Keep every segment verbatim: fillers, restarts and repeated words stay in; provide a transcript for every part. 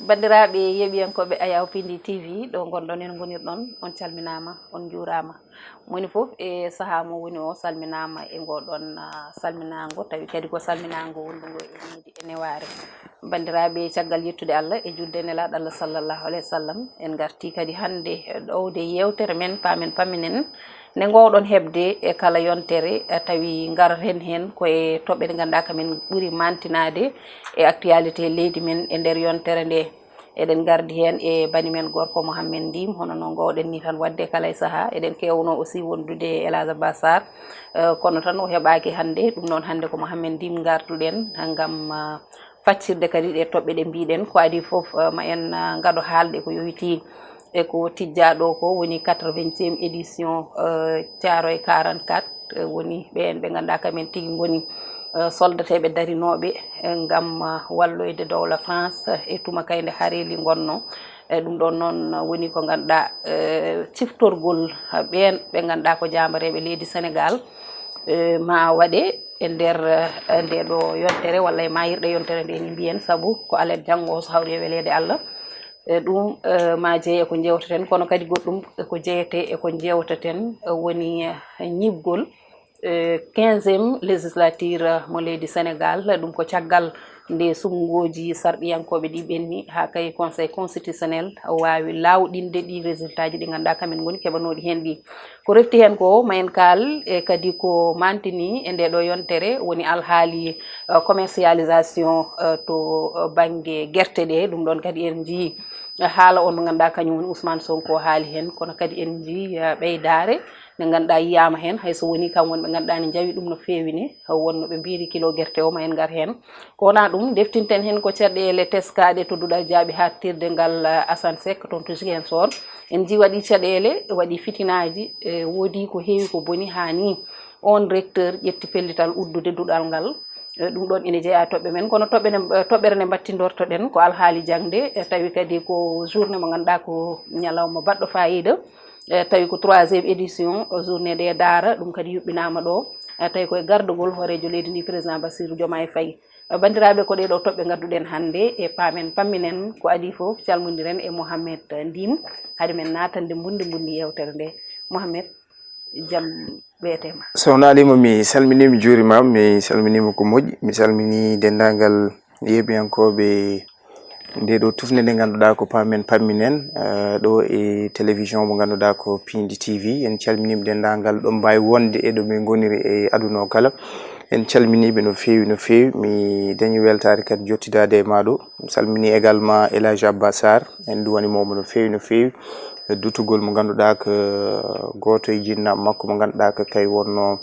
Banndiraaɓe yeeɓiyankooɓe Ayaw Pindi T V, ɗo ngonɗon en ngonirɗon, on calminaama, on njuuraama. Moni fof e sahaa mo woni o salminaama e ngoɗon, ah, salminaango, tawi kadi ko salminaango wonndungo e nehdi e newaare. Banndiraaɓe, caggal yettude Allah e julde e Nelaaɗo Allah sallallahu alayhi wa sallam, en ngartii kadi hannde ɗowde yeewtere men Paamen Pamminen, nde ngoowɗon heɓde e kala yontere, eh, tawi ngarten heen ko e toɓɓe ɗe ngannduɗaa kamen ɓuri mantinaade e actualité leydi men e nder yontere nde. Eɗen ngardi heen e bani men gorko Mohammed Ndim, hono no ngoowɗen ni tan waɗde kala e sahaa. Eɗen keewno aussi wondude e El Hadj Abbas Sarr, eh, kono tan o heɓaaki hannde. Ɗum noon hannde ko Mohammed Ndim ngartuɗen ngam, ah, faccirde kadi ɗe toɓɓe ɗe mbiɗen. Ko adii fof, eh, ma en, ah, ngaɗo haalde ko yowitii e ko tijjaa ɗo ko woni quatre-vingtième édition, eh, Thiaroye quarante-quatre, eh, woni ɓeen ɓe ngannduɗaa kamen tigi ngoni, eh, soldateeɓe darinooɓe, eh, ngam, eh, walloyde dowla France, eh, e tuma kay nde hareeli ngonno. Eh, ɗum ɗoon noon woni ko ngannduɗaa, eh, ciftorgol, eh, ɓeen ɓe ngannduɗaa ko jaambareeɓe leydi Senegaal, eh, ma waɗe e nder, eh, nde ɗo yontere walla e maayirɗe yontere nde ni mbiyen, sabu ko alet janngo so hawri e weleede Allah. E ɗum, eh, ma jeeye ko njewteten, kono kadi goɗɗum ko jeyete e ko njewteten, eh, woni, eh, ñiɓgol, eh, quinzième législature mo leydi Senegaal. Ɗum ko caggal nde suɓngooji sarɗiyankooɓe ɗi ɓenni, haa kay Conseil constitutionnel waawi laawɗinde ɗi résultat ji ɗi ngannduɗaa kamen ngoni keɓanooɗi heen ɗi. Ko refti heen ko, ma en kaal, e kadi ko mantini e nde ɗo yontere woni alhaali, eh, commercialisation, eh, to, eh, bannge gerte ɗe. Ɗum ɗoon kadi en njii, eh, haala on mo ngannduɗaa kañum woni Ousmane Sonko haali heen, kono kadi en njii, eh, ɓeydaare nde ngannduɗaa yiyaama heen, hay so woni kam wonɓe ngannduɗaa ne njawi ɗum no feewi ne, wonno ɓe mbiiri kilo gerte o ma en ngar heen. Ko wonaa ɗum, ndeftinten heen ko caɗeele teskaaɗe to duɗal jaaɓi haaɗtirde ngal, eh, Assane Seck toon to Ziguinchor. En njii waɗi caɗeele, waɗi fitinaaji, eh, woodi ko heewi ko boni haa nii. Oon recteur ƴetti pellital uddude duɗal ngal. Eh, ɗum ɗoon ene jeyaa toɓɓe men, kono toɓɓe ne, eh, toɓɓere nde mbattindortoɗen ko alhaali jaŋde, eh, tawi kadi ko journée mo ngannduɗaa ko ñalawma baɗɗo faayiida, eh, tawi ko troisième édition, eh, journée des daara, ɗum kadi yuɓɓinaama ɗo, eh, tawi koye gardagol hooreejo leydi ndi, président Bassirou Diomaye Faye. Eh, banndiraaɓe, ko ɗee ɗoo toɓɓe ngadduɗen hannde e Paamen Pamminen. Ko adii fof, calmondiren e Mohamed Ndim, hade men naatande mbundi mbundi yeewtere nde. Mohamed, jam ɓeete ma. Sohna Alima, mi salminii, mi juuriima, mi salminiima ko moƴƴi, mi salminii denndaangal yeeɓiyankooɓe ndee ɗoo tufnde nde ngannduɗaa ko Paamen Pamminen, eh, ɗo e télévision mo ngannduɗaa ko Pindi T V. En calminiima denndaangal ɗo mbaawi wonde e ɗo min ngoniri e aduna o kala. En calminiiɓe no feewi, no feewi. Mi dañi weltaare kadi jottidaade e maa ɗo. Mi salminii également El Hadj Abbas Sarr, en nduwaniima mo no feewi, no feewi. E dutugol mo ngannduɗaa ko gooto e jinnaaɓe makko mo ngannduɗaa ko kay wonno,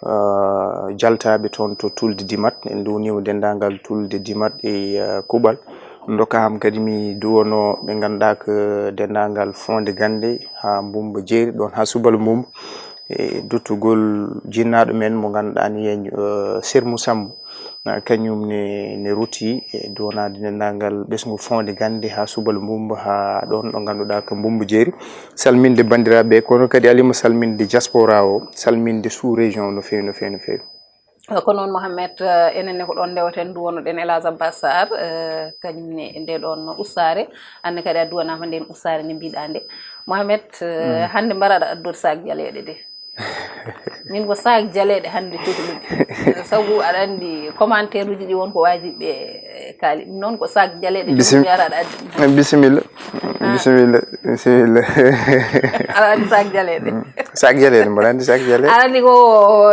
eh, jaltaaɓe toon to Tulde Dimat. En nduwniima denndaangal Tulde Dimat e, eh, kuuɓal. Ndokka am kadi mi duwono ɓe ngannduɗaa ko denndaangal Fonde Gannde haa Mbumba Jeeri ɗoon haa Subal Mbumba. E duttugol jinnaaɗo men mo ngannduɗaa ni, eh, Sermu Sambu. Ah, kañum ne, ne rutti e duwanaade denndaangal ɓesngu Fonde Gannde haa Subal Mbumba, haa ɗoon ɗo ngannduɗaa ko Mbumba Jeeri. Salminde banndiraaɓe, kono kadi Alima salminde diaspora o, salminde sous-région o no feewi, no feewi, no feewi. Eh, ko noon, Mohamed, eh, enen ne ko ɗoon ndewaten, duwanoɗen El Hadj Abbas Sarr, eh, kañum ne e nde ɗoon ustaare. Aan ne kadi a duwanaama ndeen ustaare nde mbiɗaa nde. Mohamed, eh, hannde mbar aɗa addude saak jaleeɗe de. Min ko saak jaleeɗe hannde cohluɗi. Sabu aɗa anndi commentaire uji ɗi won ko waajiɓe, eh, kaali. Ɗum noon ko saak jaleeɗe ɗum Bisim-, mi ara aɗa addi. Bisimilla. Ah. Bisimilla. Bisimilla. Aɗa anndi saak jaleeɗe. Mm. Saak jaleeɗe, mboɗo anndi saak jaleeɗe. Aɗa anndi ko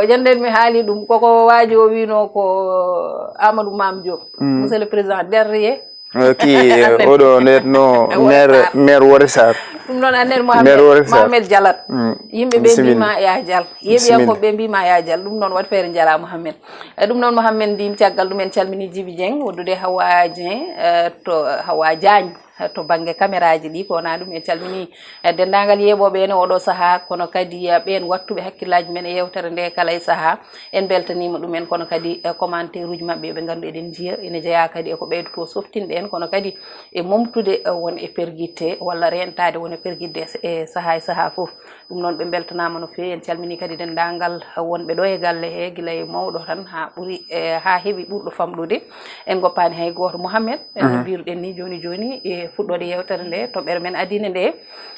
ƴanden mi haali ɗum, koko waaji o wiino ko Amadou Mame Diop. Mm. Monsieur le Président, derrière. Eh, ki, eh, oɗo netno Wore maire, Sarr. Maire Wore Sarr. Ɗum noon annen Mohamed, Maire Wore Sarr. Mohamed Jalat. Mm. Yimɓe ɓe Bisimilla. Mbiima ya Jal. Bisimilla. Yeeɓiyankooɓe ɓe mbiima ya Jal. Ɗum noon waɗi feere, njaraa Mohamed. E ɗum noon Mohamed Ndim, caggal ɗum en calmini Djiby Dieng, wondude Hawa Dieng, eh, to Hawa Diagne. to bannge kameraaji ɗi, ko wonaa ɗum. En calminii, eh, denndaangal yeeɓooɓe en e oɗo sahaa, kono kadi, eh, ɓeen wattuɓe hakkillaaji men e yeewtere nde kala e sahaa. En mbeltaniima ɗum en, kono kadi, eh, commentaire uji maɓɓe ɓe nganndu eɗen njiya ene jeyaa kadi e ko ɓeydoto softinɗe en, kono kadi e momtude, eh, won e pergitte walla reentaade won e pergitte e, e sahaa e sahaa fof. Ɗum noon, ɓe mbeltanaama no feewi. En calminii kadi denndaangal wonɓe ɗo e galle he, gila e mawɗo tan haa ɓuri, e, haa heɓi ɓurɗo famɗude. En ngoppaani hay gooto. Mohamed, e no Mhm. mbiruɗen ni jooni jooni, e fuɗɗoode yeewtere nde, toɓɓere men adii nde,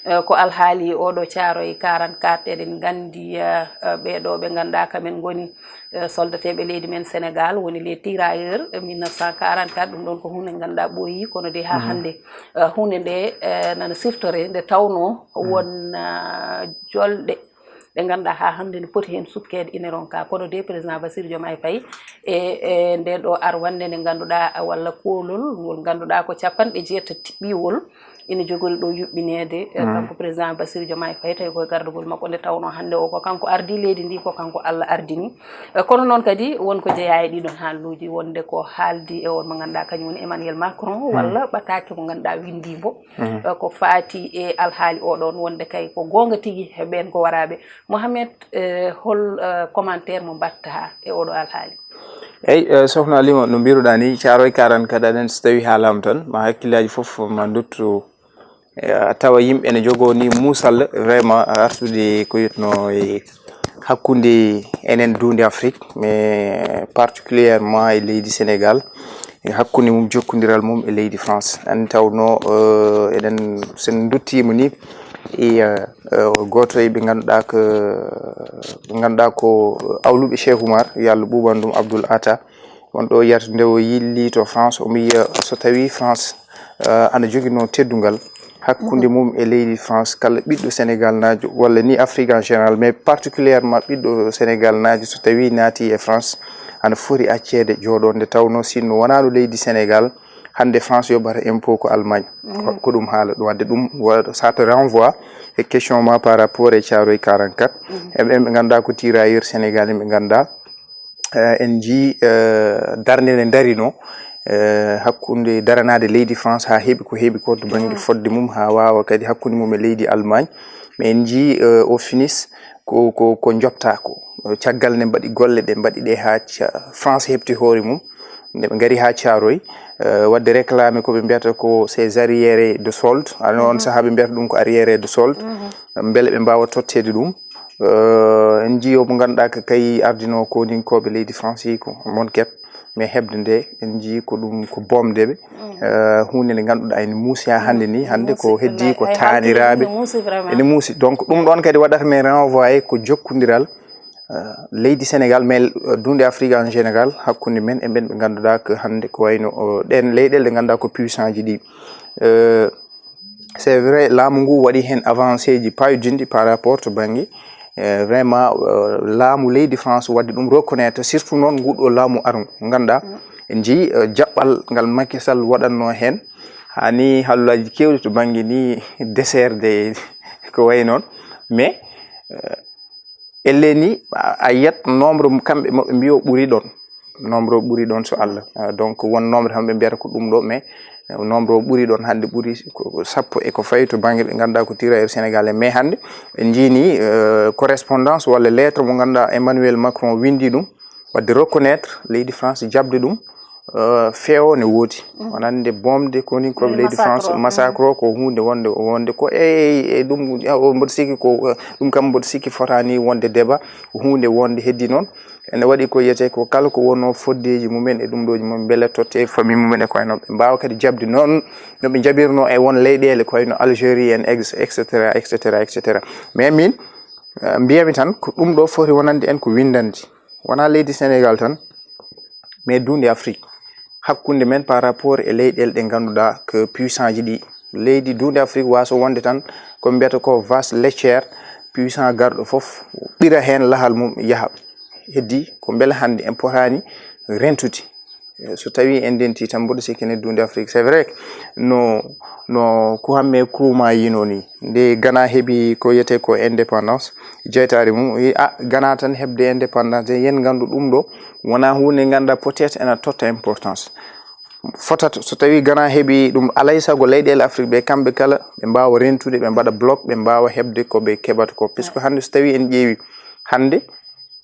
e, ko alhaali oɗo Caaroy quarante-quatre. Eɗen nganndi, e, e, ɓee ɗo ɓe ngannduɗaa kamen ngoni, e, soldateeɓe leydi men Sénégal, woni les tirailleurs, e mille neuf cent quarante-quatre. Ɗum ɗoon ko huunde ngannduɗaa ɓooyi, kono de haa Mhm. hannde, e, huunde nde, e, nana siftore, nde tawnoo Mhm. won, e, jolɗe ɗe ngannduɗaa haa hannde no poti heen sukkeede ine ronka. Kono de, président Bassirou Diomaye Faye e, e nde ɗo ar wannde nde ngannduɗaa, walla koolol ngol ngannduɗaa ko capanɗe jeetati ɓiwol ina jogori ɗo yuɓɓineede, e, Mm. kanko président Bassirou Diomaye Faye, tawi koye gardagol makko nde tawnoo hannde o ko kanko ardii leydi ndi, ko kanko Allah ardini. E, kono noon kadi won ko jeyaa e ɗiɗon haalluuji, wonde ko haaldi e on mo ngannduɗaa kañum woni Emmanuel Macron, Mm. walla ɓataake mo ngannduɗaa winndii mbo, Mhm. e, ko faati e alhaali oɗon, wonde kay ko goonga tigi he ɓeen ko waraaɓe. Mohamed, e, hol, e, commentaire mo mbaɗta e oɗo alhaali? Eyi, e, Sokhna Halima, no mbiruɗaa ni, Caaroy quarante-quatre aɗen, so tawii haalaama tan, ma hakkillaaji fof ma nduttu, e, a tawa yimɓe ne njogoo ni muusal, vraiment, artude ko wiyetnoo e hakkunde enen duunde Afrique, mais particulièrement e leydi Sénégal, e hakkunde mum, jokkondiral mum e leydi France. An tawnoo, e, eɗen, so en nduttiima ni, e, e, gooto e ɓe ngannduɗaa ko, ɓe ngannduɗaa ko awluɓe Cheikh Oumar, yo Allah ɓuuɓan ɗum, Abdoul Atta, on ɗo yiyata nde o yilli to France, omo wiya so tawii France, eh, ana joginoo teddungal hakkunde mum e leydi France, kala ɓiɗɗo Sénégal naajo, walla ni Afrique en général, mais particulièrement ɓiɗɗo Sénégal naajo, so tawii naati e France, ana foti acceede jooɗoo, nde tawnoo sinno wonaano leydi Sénégal, hannde France yoɓata impôt ko Allemagne. Ko, ko ɗum haala ɗum. Wadde ɗum wa-, ça te renvoie e question ma par rapport e Caaroy quarante-quatre. Eɓe, ɓe ngannduɗaa ko tirailleurs Sénégal, ɓe ngannduɗaa, eh, en njii, eh, darnde nde darino, eh, hakkunde daranaade leydi France haa heɓi ko heɓi ko to bannge fodde mum, haa waawa kadi hakkunde mum e leydi Allemagne. Mais en njii, eh, au finis ko, ko, ko njoɓtaa ko. Eh, caggal nde mbaɗi golle ɗe mbaɗi ɗe haa ca-, France heɓti hoore mum. Nde ɓe ngari haa Caaroy, eh, waɗde réclamé ko ɓe mbiyata ko ces arriérés de solde. Ano on sahaa ɓe mbiyata ɗum ko arriérés de solde. Mbele ɓe mbaawa totteede ɗum. Eh, en njii o mo ngannduɗaa ko kay ardinoo koninkooɓe leydi France ko Monket, mais heɓde nde en njii ko ɗum ko boomde ɓe. Eh, huunde nde ngannduɗaa ene muusi haa hannde ni, hannde ko heddii ko taaniraaɓe. Ene muusi. Donc ɗum ɗoon kadi waɗata men renvoyé ko jokkondiral, eh, leydi Sénégal, mais, eh, duunde Afrique en général, hakkunde men e ɓen ɓe ngannduɗaa ko hannde ko wayno, eh, ɗeen leyɗeele ɗe ngannduɗaa ko puissance ji ɗi. Eh, C'est vrai, laamu ngu waɗi heen avancé ji payodinɗi par rapport to bannge, eh, vraiment, eh, laamu leydi France waɗde ɗum reconnaître, surtout noon nguɗo laamu arngu. Ngannduɗaa, en njii, eh, jaɓɓal ngal Macky Sall waɗatnoo heen, haa ni haalaaji keewɗi to bannge ni dessert de ko wayi noon. Mais, eh, Elle ni, a, a yiyat nombre mo kamɓe maɓɓe mbiyo ɓuri ɗon. Nombre o ɓuri ɗon so Allah. Ah, donc, won nombre tan ɓe mbiyata ko ɗum ɗo, mais, eh, nombre o ɓuri ɗon hannde ɓuri ko, ko sappo e ko fawi to bannge ɓe ngannduɗaa ko tirailleurs sénégalais. Mais hannde, en njii ni, eh, correspondance walla lettre mo ngannduɗaa Emmanuel Macron winndi ɗum, waɗde reconnaître leydi France jaɓde ɗum, eh, feewo ne woodi. Wonande boomde koninkooɓe leydi France, massacre o ko huunde wonde, wonde ko e, e ɗum, o mboɗo sikki ko, eh, ɗum kam mboɗo sikki fotaani wonde débat, ko huunde wonde heddi noon. Ene waɗi ko wiyetee ko kala ko wonnoo foddeeji mumen e ɗum ɗooji mumen, mbele totte e famille mumen e ko wayi noon. Ɓe mbaawa kadi jaɓde noon no ɓe njaɓirnoo e won leyɗeele ko wayno Algérie en, ex-, et cetera, et cetera, et cetera. Mais min, eh, mbiyami tan ko ɗum ɗo foti wonande en ko winndandi. Wonaa leydi Sénégal tan, mais duunde Afrique. Hakkunde men par rapport e leyɗeele ɗe ngannduɗaa ko puissance ji ɗi. Leydi duunde Afrique waaso wonde tan ko mbiyata ko vache laitière, puissance garɗo fof ɓira heen lahal mum yaha. Heddi ko mbele hannde en potaani rentude. Eh, so tawii en ndenti tan mboɗo sikki ne duunde Afrique. C'est vrai que no, no Kwame Nkrumah yino ni, nde Ghana heɓi ko wiyetee ko indépendance, jeytaare mum, o wi, "Ah, Ghana tan heɓde indépendance, de yen nganndu ɗum ɗo, wonaa huunde ngannduɗaa peut-être ena totta importance." Fotata so tawii Gana heɓii ɗum, alaa e sago leyɗeele Afrik ɓe kamɓe kala ɓe mbaawa rentude, ɓe mbaɗa bloc, ɓe mbaawa heɓde ko ɓe keɓata ko. Puisque hannde so tawii en ƴeewi hannde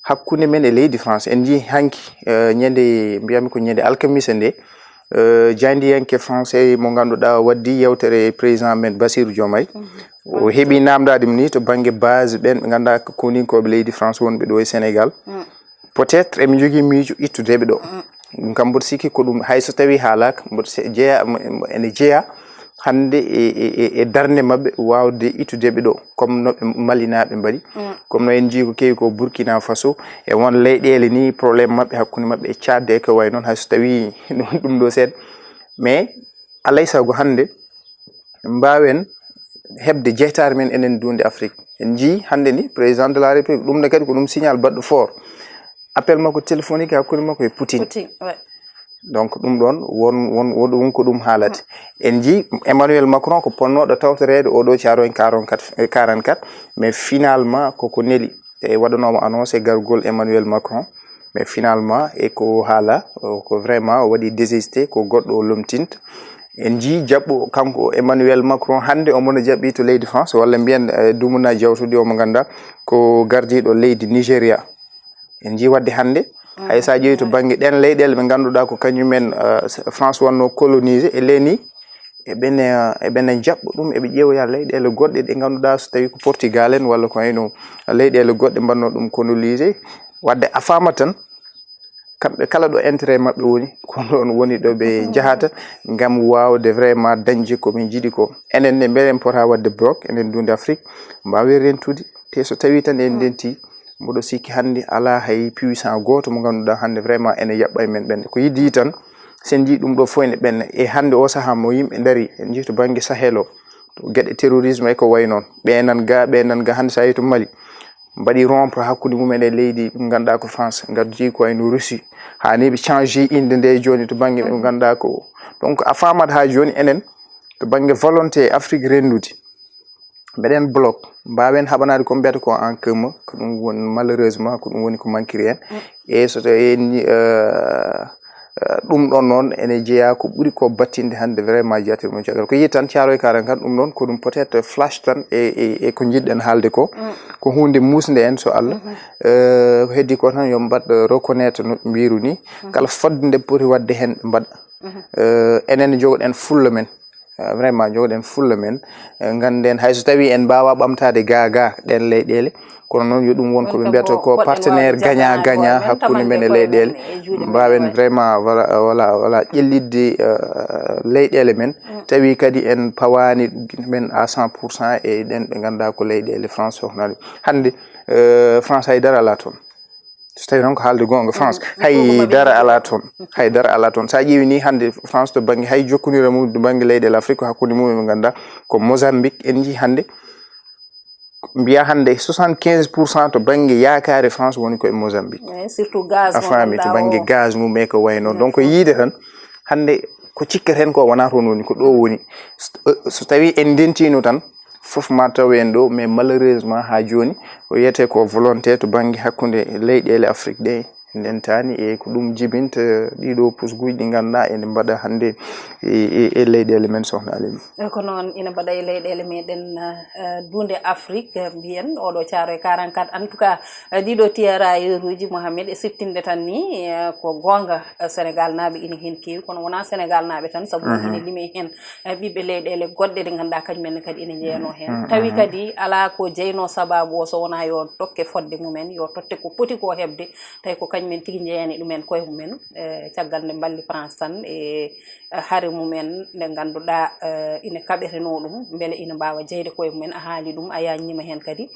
hakkunde men e leydi France, en njii hanki, eh, ñande, mbiyami ko ñande alkamisa nde, eh, jaayndiyanke français mo ngannduɗaa waddi yewtere e président men Bassirou Diomaye. O heɓi namdaade mi ni to bannge base ɓen ɓe ngannduɗaa ko koninkooɓe leydi France wonɓe ɗo e Sénégal. Peut-être eɓe njogii miijo ittude ɓe ɗo. Ɗum kam mboɗo sikki ko ɗum, hay so tawii haalaaka, mboɗo se-, jeya, mo-, mo-, ene jeya hannde e, e, e, e darnde maɓɓe waawde ittude ɓe ɗo, comme no ɓe Malinaaɓe mbaɗi, comme no en njii ko kewi ko Burkina Faso, e won leyɗeele ni problème maɓɓe hakkunde maɓɓe e Tchad e ko wayi noon, hay so tawii ɗum ɗo seeɗa. Mais alaa e sago hannde mbaawen heɓde jeytaare men enen duunde Afrique. En njii hannde ni président de la République, ɗum ne kadi ko ɗum signal baɗɗo fort. Appel makko téléphonique hakkunde makko e Poutine. Poutine, ouais. Donc ɗum ɗon won, won, won, won ko ɗum haalata. En njii Emmanuel Macron ko ponnooɗo tawtoreede oɗo Thiaroye quarante-quatre, eh, quarante-quatre, mais finalement koko neli. E waɗanooma annoncé gargol Emmanuel Macron, mais finalement e ko haala, o ko vraiment o waɗi désisté, ko goɗɗo o lomtinta. En njii jaɓɓo kanko Emmanuel Macron hannde omo no jaɓɓi to leydi France, walla mbiyen, eh, dumunna jawtuɗi omo ngannduɗaa ko gardiiɗo leydi Nigéria. En njii wadde hannde, hay so a ƴeewi to bannge ɗen leyɗeele ɓe ngannduɗaa ko kañumen, eh, France wanno colonisé e leni, eɓene, eɓene jaɓɓa ɗum, eɓe ƴeewoya leyɗeele goɗɗe ɗe ngannduɗaa so tawii ko Portugal en walla ko wayno leyɗeele goɗɗe mbanno ɗum colonisé. Wadde a faama tan, kamɓe kala ɗo intérêt maɓɓe woni, ko ɗon woni ɗo ɓe njahata ngam waawde vraiment dañde ko ɓe njiɗi ko. Enen ne mbeɗen pota wadde bloc, enen duunde Afrique, mbaawen rentude. Te so tawii tan en ndenti, mboɗo sikki hannde alaa hay puissant gooto mo ngannduɗaa hannde vraiment ene yaɓɓa e men ɓende. Ko yiɗi tan, so en njii ɗum ɗo fof ene ɓenna. E hannde o sahaa mo yimɓe ndari, en njii to bannge Sahel o, to geɗe terrorisme e ko wayi noon. Ɓe nan ga, ɓe nan ga, hannde so a yii to Mali, mbaɗi rompre hakkunde mumen e leydi ɗum ngannduɗaa ko France, ngaddi ko wayno Russie. Haa ni ɓe change innde nde jooni to bannge ɓe ngannduɗaa ko. Donc a faamat haa jooni enen to bannge volonté Afrique renndude. Mbeɗen bloc, mbaawen haɓanaade ko mbiyata ko en commun, ko ɗum woni malheureusement, ko ɗum woni ko mankiri en. E so tawii en, eh, eh, ɗum ɗon noon ene jeyaa ko ɓuri ko battinde hannde vraiment jeyatir mum caggal. Ko yiyi tan Thiaroye quarante-quatre, ɗum ɗon ko ɗum peut-être flash tan e, e, e ko njiɗɗen haalde ko. Ko huunde muusnde en so Allah. Eh, ko heddi ko tan yo mbaɗ, eh, reconnaître no ɓe mbiiru ni. Kala fodde nde poti waɗde heen ɓe mbaɗa. Eh, enen njogoɗen fulla men. Eh, vraiment, njogoɗen fulla men. Eh, ngannden, hay so tawii en mbaawaa ɓamtaade gaa gaa ɗeen leyɗeele, kono noon yo ɗum won ko ɓe mbiyata ko partenaire gagnant gagnant hakkunde men e leyɗeele. Mbaawen vraiment, voilà, voilà, voilà, ƴellitde, eh, leyɗeele men. Tawi kadi en pawaani men à cent pour cent e ɗeen ɓe ngannduɗaa ko leyɗeele France sohnaali. Hannde, eh, France hay dara alaa toon. So tawii noon ko haalde goonga, France, hay dara alaa toon. Hay dara alaa toon. So a ƴeewi ni hannde France to bannge hay jokkondire mum to bannge leyɗeele Afrique ko hakkunde mum ɓe ngannduɗaa ko Mozambique. En njii hannde, mbiya hannde soixante-quinze pour cent to bannge yaakaare France woni ko e Mozambique. Eh, surtout gaz. A faami, to bannge gaz mum e ko wayi noon. Donc yiide tan hannde ko cikketen ko wonaa toon woni, ko ɗo woni. So, so tawii en ndentiino tan, fof ma taw en ɗo, mais malheureusement haa jooni ko wiyetee ko volonté to bannge hakkunde leyɗeele Afrique ɗe ndentaani, e ko ɗum jibinta ɗiɗo pusguuji ɗi ngannduɗaa ene mbaɗa hannde e, e, e leyɗeele men, sohna Alimi. E ko noon ina mbaɗa e leyɗeele meɗen, eh, duunde Afrique, eh, mbiyen oɗo Thiaroye quarante-quatre. En tout cas, eh, ɗiɗo tirailleurs uji, Mohamed, e siftinde tan ni, eh, ko goonga, eh, Sénégal naaɓe ina heen keewi, kono wonaa Sénégal naaɓe tan, sabu ina limee heen eh, ɓiɓɓe leyɗeele goɗɗe ɗe ngannduɗaa kañum en kadi ene njeyanoo heen. Tawi kadi alaa ko jeynoo sabaabu o so wonaa yo totte fodde mumen, yo totte ko poti ko heɓde, tawi ko kañum en tigi njeyani ɗumen koye mumen, eh, caggal nde mballi France tan e, eh, hare mumen nde ngannduɗaa, eh, ina kaɓetenoo ɗum, mbele ina mbaawa jeyde koye mumen. A haali ɗum, a yaññiima heen kadi.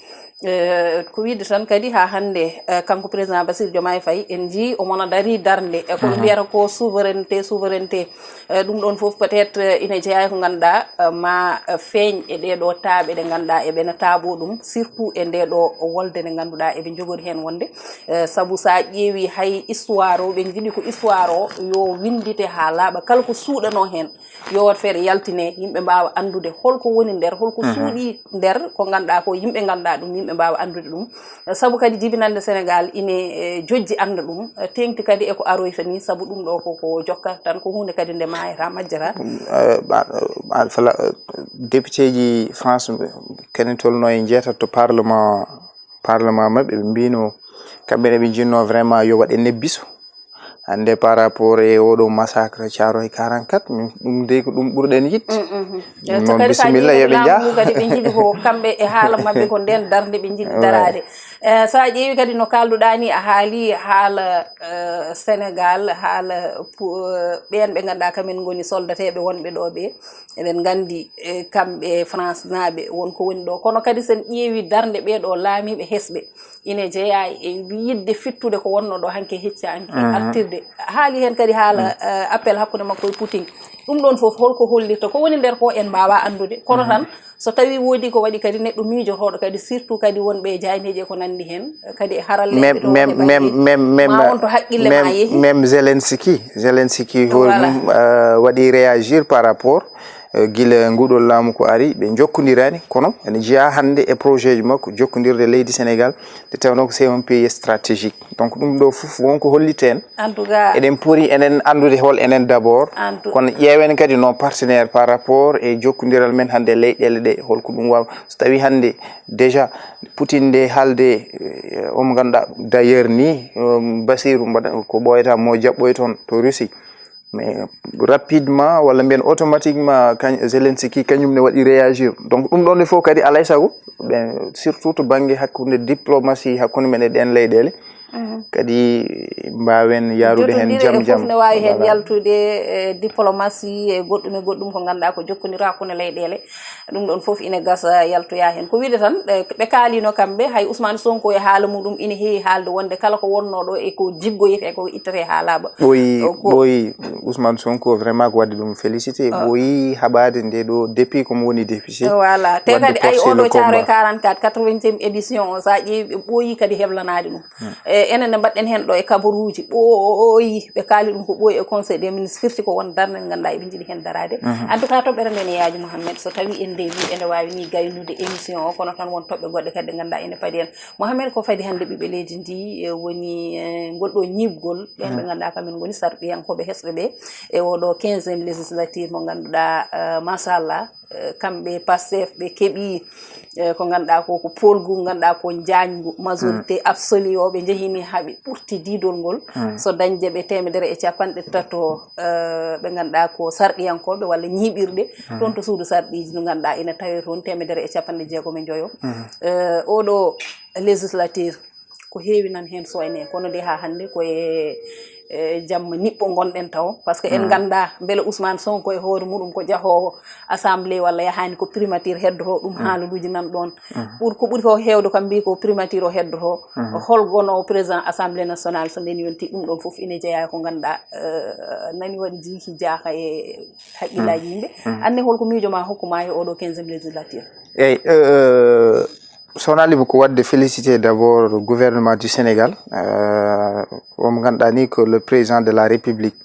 Eh, ko wiide tan kadi haa hannde, eh, kanko président Bassirou Diomaye Faye, en njii omo no darii darnde, e ko ɓe mbiyata ko souveraineté, souveraineté. Eh, ɗum ɗoon fof peut-être, eh, ina jeyaa e ko ngannduɗaa, eh, ma, eh, feeñ e ɗee ɗoo taaɓe ɗe ngannduɗaa eɓe no taaɓoo ɗum, surtout e ndee ɗoo wolde nde ngannduɗaa eɓe njogori heen wonde. Eh, sabu so a ƴeewi Wi hay histoire o, ɓe njiɗi ko histoire o yo winndite haa laaɓa, kala ko suuɗanoo heen yo waɗ feere yaltine, yimɓe mbaawa anndude hol ko woni nder, hol ko suuɗii nder, ko ngannduɗaa ko yimɓe ngannduɗaa ɗum, yimɓe mbaawa anndude ɗum. Sabu kadi jibinannde Sénégal ine, eh, jojji annda ɗum, eh, teeŋti kadi e ko aroyta ni, sabu ɗum ɗo ko, ko jokkat tan, ko huunde kadi nde maayata, majjata. Eh, ba- ba- fala- eh, député ji France, kene tolno e njeetat to parlement parlement maɓɓe, ɓe mbino kamɓe ne ɓe jinno vraiment yo waɗe nebbiso hannde par rapport e oɗo massacre Thiaroye quarante-quatre. Min ɗum dey ko ɗum ɓurɗen yiɗ. Noon bisimilla, yoɓe njah. Kadi ɓe njiɗi ko kamɓe e haala maɓɓe ko nden darnde ɓe njiɗi daraade. Eh, so a ƴeewi kadi no kalduɗaa ni, a haali haala, eh, Sénégal, haala pu- eh, ɓeen ɓe ngannduɗaa kamen ngoni soldateeɓe wonɓe ɗo ɓe. Eɗen nganndi, eh, kamɓe France naaɓe won ko woni ɗo, kono kadi sen ƴeewi darnde ɓee ɗo laamiiɓe hesɓe, ine jeyaa e yiɗde fittude ko wonno ɗo hanki hecci hanki artirde. Haali heen kadi haala, eh, appel hakkunde makko e Putin. Ɗum ɗon fof holko hollirta? Ko woni nder ko en mbaawa anndude, kono tan so tawi woodi ko waɗi kadi neɗɗo miijotooɗo kadi, surtout kadi wonɓe e jayneeji e ko nanndi heen, kadi e haralleeɓe to woni bannge, ma won to haqqille ma yehi. Même Zelensky, Zelensky hoore mum, eh, waɗi réagir par rapport, eh, gila nguɗo laamu ko ari, ɓe jokkondirani, kono ene jeyaa hannde e projet ji makko jokkondirde leydi Sénégal, nde tawnoo ko c'est un pays stratégique. Donc ɗum ɗo fof won ko hollitta en. En tout cas, eɗen pori enen anndude hol enen d'abord, kono ƴeewen kadi no partenaire par rapport e jokkondiral men hannde e leyɗeele ɗe, holko ɗum waaw. So tawi hannde déjà Putin nde haalde, eh, omo ngannduɗaa d'ailleurs ni, um, Basiru mbaɗa ko ɓooyata mo jaɓɓoy toon to Russie. Mais rapidement walla mbiyen automatiquement kan Zelensky kañum ne waɗi réagir. Donc ɗum ɗon ne fof kadi alay sago ɓen, surtout to bannge hakkunde diplomatie hakkunde men e ɗen leyɗeele, kadi mbaawen yaarude heen jam jam. Fof ne waawi heen yaltude, e diplomatie e goɗɗum e goɗɗum ko ngannduɗaa ko jokkondiro hakkunde leyɗeele. Ɗum ɗon fof ine gasa yaltoya heen. Ko wiyde tan, eh, ɓe kaalino kamɓe, hay Ousmane Sonko e haala muɗum ine heewi haalde wonde kala ko wonnoo ɗo e ko jiggoyta e ko ittete haa laaɓa. Ɓooyi, ɓooyi Ousmane Sonko vraiment ko waɗde ɗum félicité. Ɓooyi haɓaade nde ɗo depuis ko mo woni député. Voilà. Te kadi ay oɗo Thiaroye quarante-quatre, quatre-vingtième édition o, so a ƴeewi ɓe ɓooyi kadi heblanaade ɗum. E, enen ne mbaɗɗen heen ɗo e kabaruuji ɓooyi, ɓe kaali ɗum ko ɓooyi e conseil des ministres, firti ko won darnde nde ngannduɗaa eɓe njiɗi heen daraade. En tout cas, toɓɓere nde ne yaaji Mouhamed, so tawi en ndewi ene waawi ni gaynude émission o, kono tan won toɓɓe goɗɗe kadi ɗe ngannduɗaa ene padi en. Mouhamed, ko fadi hannde ɓiɓɓe leydi ndi, e, woni, e, ngol ɗo ñiiɓgol ɓeen ɓe ngannduɗaa kamen ngoni sarɗiyankooɓe hesɓe ɓe e oɗo quinzième législature mo ngannduɗaa, e, machallah, eh, kamɓe Pastef ɓe keɓi, eh, ko ngannduɗaa ko, ko poolgu ngannduɗaa ko njaajngu, majorité absolue o ɓe njehini haa ɓe ɓurti diidol ngol. So dañde ɓe teemedere e capanɗe tato, eh, ɓe ngannduɗaa ko sarɗiyankooɓe walla ñiiɓirɗe toon to suudu sarɗiiji, no ngannduɗaa ina tawee toon teemedere e capanɗe jeegom e njoyo. Eh, oɗo législature ko heewi nan heen soyne, kono de haa hannde ko e, e jamma niɓɓo ngonɗen taw, parce que en nganndaa mbele Ousmane Sonko e hoore muɗum ko jahoowo assemblée walla yahaani ko primature heddoto ɗum, haalaluuji nan ɗoon. Ɓur ko ɓuri ko heewde kam mbii ko primature o heddoto, hol gonoowo président assemblée nationale so ndeen yonti? Ɗum ɗoon fof ine jeyaa ko ngannduɗaa, eh, nani waɗi jiiki jaaka e haqqillaaji yimɓe. Anne holko miijo ma hokku ma e oɗo quinzième législature? Eyyi, eh, Soxna Alibu, ko waɗde félicité d'abord gouvernement du Sénégal, euh, omo ngannduɗaa ni ko le président de la République,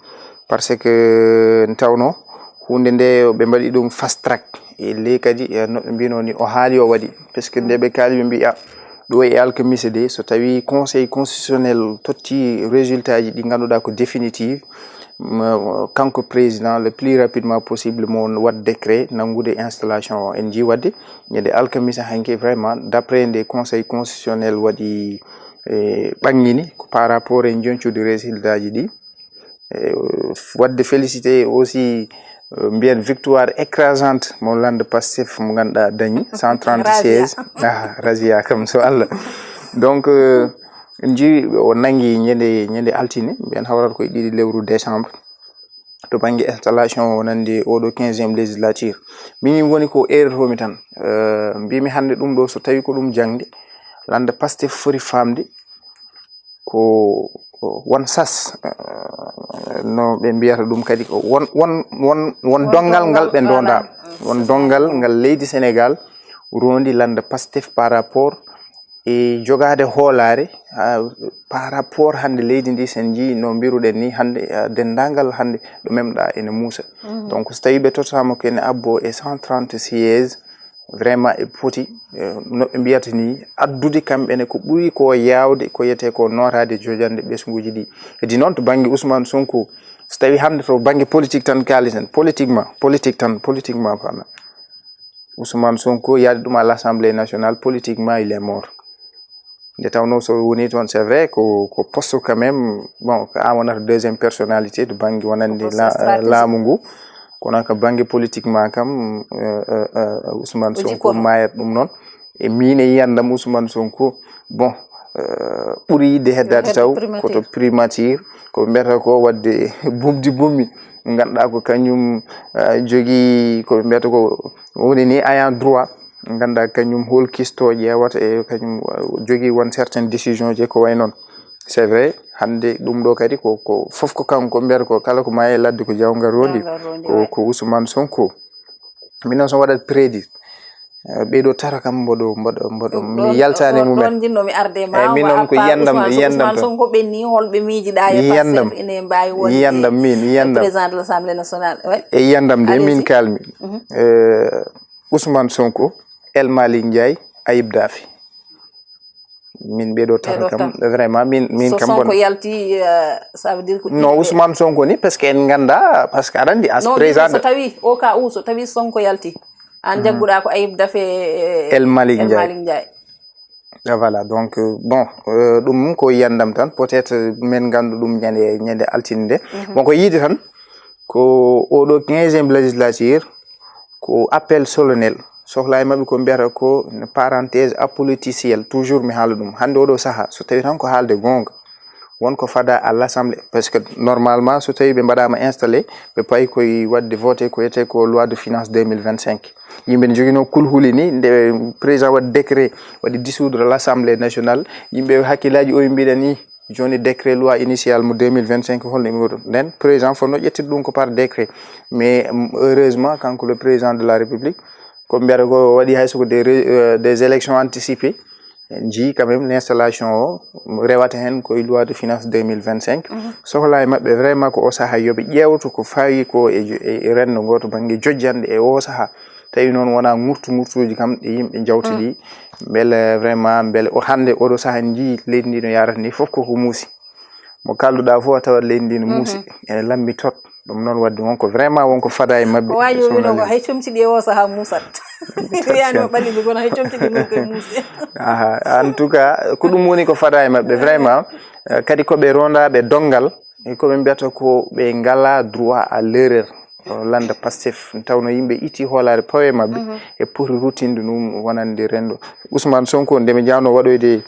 parce que n tawno huunde nde ɓe mbaɗi ɗum fast track, e ley kadi, eh, no ɓe mbino ni o haali o waɗi, parce que nde ɓe kaali ɓe mbi a ɗo e alkamisa de so tawi conseil constitutionnel totti résultat ji ɗi ngannduɗaa ko définitive, kanko président le plus rapidement possible mo waɗ décret nanngude installation o. En njii waɗde ñande alkamisa hanki vraiment d'après nde conseil constitutionnel waɗi, e, ɓanngini ko par rapport e joñcude résultat ji ɗi. E, waɗde félicité aussi, euh, mbiyen victoire écrasante mo lande Pastef mo ngannduɗaa dañi cent trente sièges. Ah, razia kam so Allah. Donc, euh, en njii o nanngi ñande, ñande altine, mbiyen hawrata koye ɗiɗi lewru décembre. To bannge installation o nandi oɗo quinzième législature. Min woni ko erreur mi tan. Euh, mbimi hannde ɗum ɗo so tawi ko ɗum jaŋde, lande Pastef foti famde ko, ko won sas, euh, no ɓe mbiyata ɗum kadi ko won, won, won, won donngal ngal ɓe ndonda. Won donngal ngal leydi Sénégal rondi lande Pastef par rapport e jogaade hoolaare, ah, par rapport hannde leydi ndi, sen njii no mbiruɗen ni hannde, eh, denndaangal hannde ɗo memɗa ene muusa. Donc so tawii ɓe tottataama ko ene abbo e cent trente sièges, vraiment e poti, eh, no ɓe mbiyata ni, addude kamɓe ne ko ɓuri ko yaawde ko yetee ko nootaade jojannde ɓesnguuji ɗi. Heddi noon to bannge Ousmane Sonko, so tawii hannde to bannge politique tan kaalisen, politiquement, politique tan, politiquement parlant, Ousmane Sonko yaade ɗum à l'Assemblée nationale, politiquement il est mort. Nde tawnoo so woni toon, c'est vrai ko, ko poste quand même, bon, ko an wonata deuxième personnalité to bannge wonande laamu ngu, kono ko bannge politiquement kam, euh, euh, euh, Ousmane Sonko mayat ɗum noon. E miin e yiyandam Ousmane Sonko, bon, euh, ɓuri yiɗde heddaade taw koto primature, ko mbiyata ko waɗde bumdi bummi, ngannduɗaa ko kañum, euh, jogii ko mbiyata ko woni ni ayant droit, ngannduɗaa kañum hol kisto ƴeewata e kañum, uh, jogii won certaines décisions je ko way noon. C'est vrai, hannde ɗum ɗo kadi ko, ko fof ko kanko mbiyata ko kala ko maayi e ladde ko jaawngal rondi, ko, ko Ousmane Sonko. Min noon so waɗat prédit, uh, ɓeɗo tara kam mboɗo, mboɗo, mboɗo, mi yaltani mumen. Ɗon jinno mi arde ma. Eyi, min noon ko yiyandam, yiyandam Ousmane Sonko ɓenni, holɓe miijiɗa e yiyandam, ene mbawi wonde yiyandam min, yiyandam président de l'Assemblée nationale. E yiyandam de min kalmi. Eh, Ousmane Sonko, El Malick Ndiaye, Ayib Daffé. Min ɓeɗo tata kam, vraiment, min, min kam Sonko yalti, euh, ça veut dire ko non, Ousmane Sonko ni, parce que en ganda, parce que aɗa andi as président. So tawi, au cas où, so tawi Sonko yalti, an jagguɗa ko Ayib Daffé, euh, El Malick Ndiaye. Ah, voilà, donc, euh, bon, euh, ɗum ko yiyandam tan, peut-être, euh, min gandu ɗum ñande, ñande altine nde. Bon, ko yiide tan, ko oɗo quinzième législature, ko appel solennel. Sohla e maɓɓe ko mbiyata ko une parenthèse apoliticielle. Toujours mi haala ɗum. Hannde oɗo saha, so tawi tan ko haalde goonga, won ko fada à l'Assemblée. Parce que normalement, so tawi ɓe mbaɗama installé, ɓe payi koye waɗde voté ko wiyete ko loi de finance deux mille vingt-cinq. Yimɓe ne jogino kulhuli ni, nde président waɗi décret, waɗi dissoudre l'Assemblée nationale. Yimɓe hakkillaji o mbiɗa ni, joni décret loi initial mo deux mille vingt-cinq, holno ɓe mbaɗi ɗum? Nden président fof no ƴettiri ɗum ko par décret. Mais, mm, heureusement, kanko le président de la République, ko mbiyata ko waɗi hay soko des ré-, euh, des élections anticipées. En njii quand même l'installation o, rewata heen ko e loi de finance deux mille vingt-cinq. Sohla e maɓɓe vraiment ko o saha yoɓe ƴeewto ko fawi ko e jo-, e, e renndo ngo to bannge jojjanɗe e o saha. Tawi noon wona ŋurtu ŋurtuuji kam ɗi yimɓe njawti ɗi. Mbele vraiment, mbele o hannde oɗo saha en njii leydi ndi no yarata ni fof koko muusi. Mo kalduɗa fof a tawat leydi ndi no muusi. Ene lambi tot. Ɗum noon wadde wonko vraiment wonko fada e maɓɓe. O waji o wino ko hay comci ɗi e o saha muusat. Wiyani o ɓalli ɗum kono hay comci ɗi ngoni koye muusi. Aha, en tout cas, ko ɗum woni ko fada e maɓɓe vraiment. Eh, kadi ko ɓe rondaɓe donngal, e ko ɓe mbiyata ko ɓe ngala droit à l'erreur. O landa Pastef, tawno yimɓe iti hoolare pawe maɓɓe, e poti ruttinde ɗum wonande renndo. Ousmane Sonko, nde ɓe njahno waɗoyde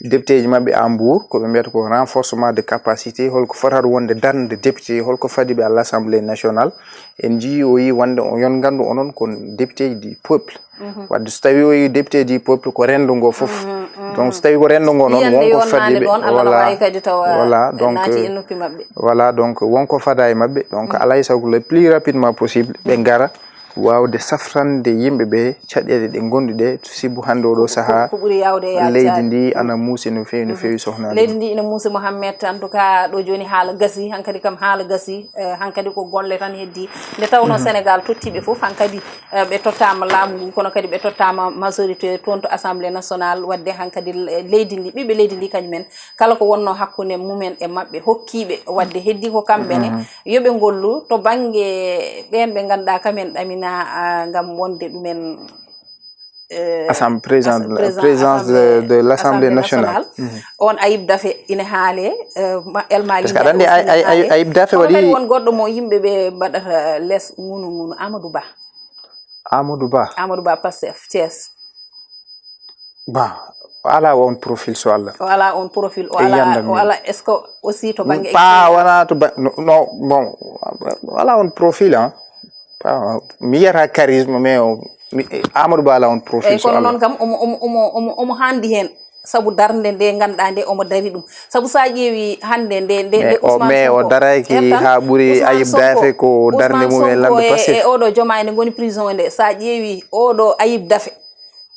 députéji maɓɓe à Mbour, ko ɓe mbiyata ko renforcement de capacité, holko fotata wonde darnde député, holko fadi ɓe à l'Assemblée nationale. En njii o yi wonde o yon ngandu onon ko député du peuple. Wadde so tawi o yi député du peuple ko renndo ngo fof. Donc so tawi ko renndo ngo noon wonko fadi ɓe. Voilà, donc, voilà, donc wonko fada e maɓɓe. Donc alay sago le plus rapidement possible ɓe ngara wawde safrande yimɓe ɓe caɗeele ɗe ngonduɗe, sibu hannde oɗo saha leydi ndi ana muusi no feewi, no feewi sohna. Leydi ndi ina muusi, Mohammed. En tout cas, ɗo joni haala gasi, hankadi kam haala gasi, eh, hankadi ko golle tan heddi. Nde tawno Sénégal tottiɓe fof hankadi, eh, ɓe tottama laamu ngu, kono kadi ɓe tottama majorité toon to Assemblée nationale, wadde hankadi le-, leydi ndi, ɓiɓɓe leydi ndi kañumen, kala ko wonno hakkunde mumen e maɓɓe hokkiɓe, wadde heddi ko kamɓe ne, yo ɓe ngollu to bannge ɓeen ɓe ngannduɗaa kamen ɗamina, ah, ngam wonde ɗumen, eh, Assemblée, président, présidence de, de l'Assemblée nationale. On Ayib Daffé ina haale, eh, ma-, El Malick Ndiaye aussi ina haale. Ayib Daffé waɗi won goɗɗo mo yimɓe ɓe mbaɗata les ngunu ngunu, Amadou Ba. Amadou Ba. Amadou Ba, Pastef, Thiès. Ba, o ala on profil so Allah. O ala on profil, o ala, o ala, est-ce que aussi to banggue pa, wona to ba-, no, no, bon, o ala on profil, hein. Pa, mi yiyata charisme, mais o, mi, Amadou Ba ala on profil. Eyyi, so kono Allah. Noon kam, omo, omo, omo, omo, omo handi hen. Sabu darnde nde ngannduɗaa nde omo dari ɗum. Sabu so a ƴeewi hannde nde, nde, nde o, Ousmane Sonko, o darayki haa ɓuri Ayib Daffé ko darnde mum e lanndo Pastef. E oɗo jomaa nde ngoni prison nde, so a ƴeewi oɗo Ayib Daffé,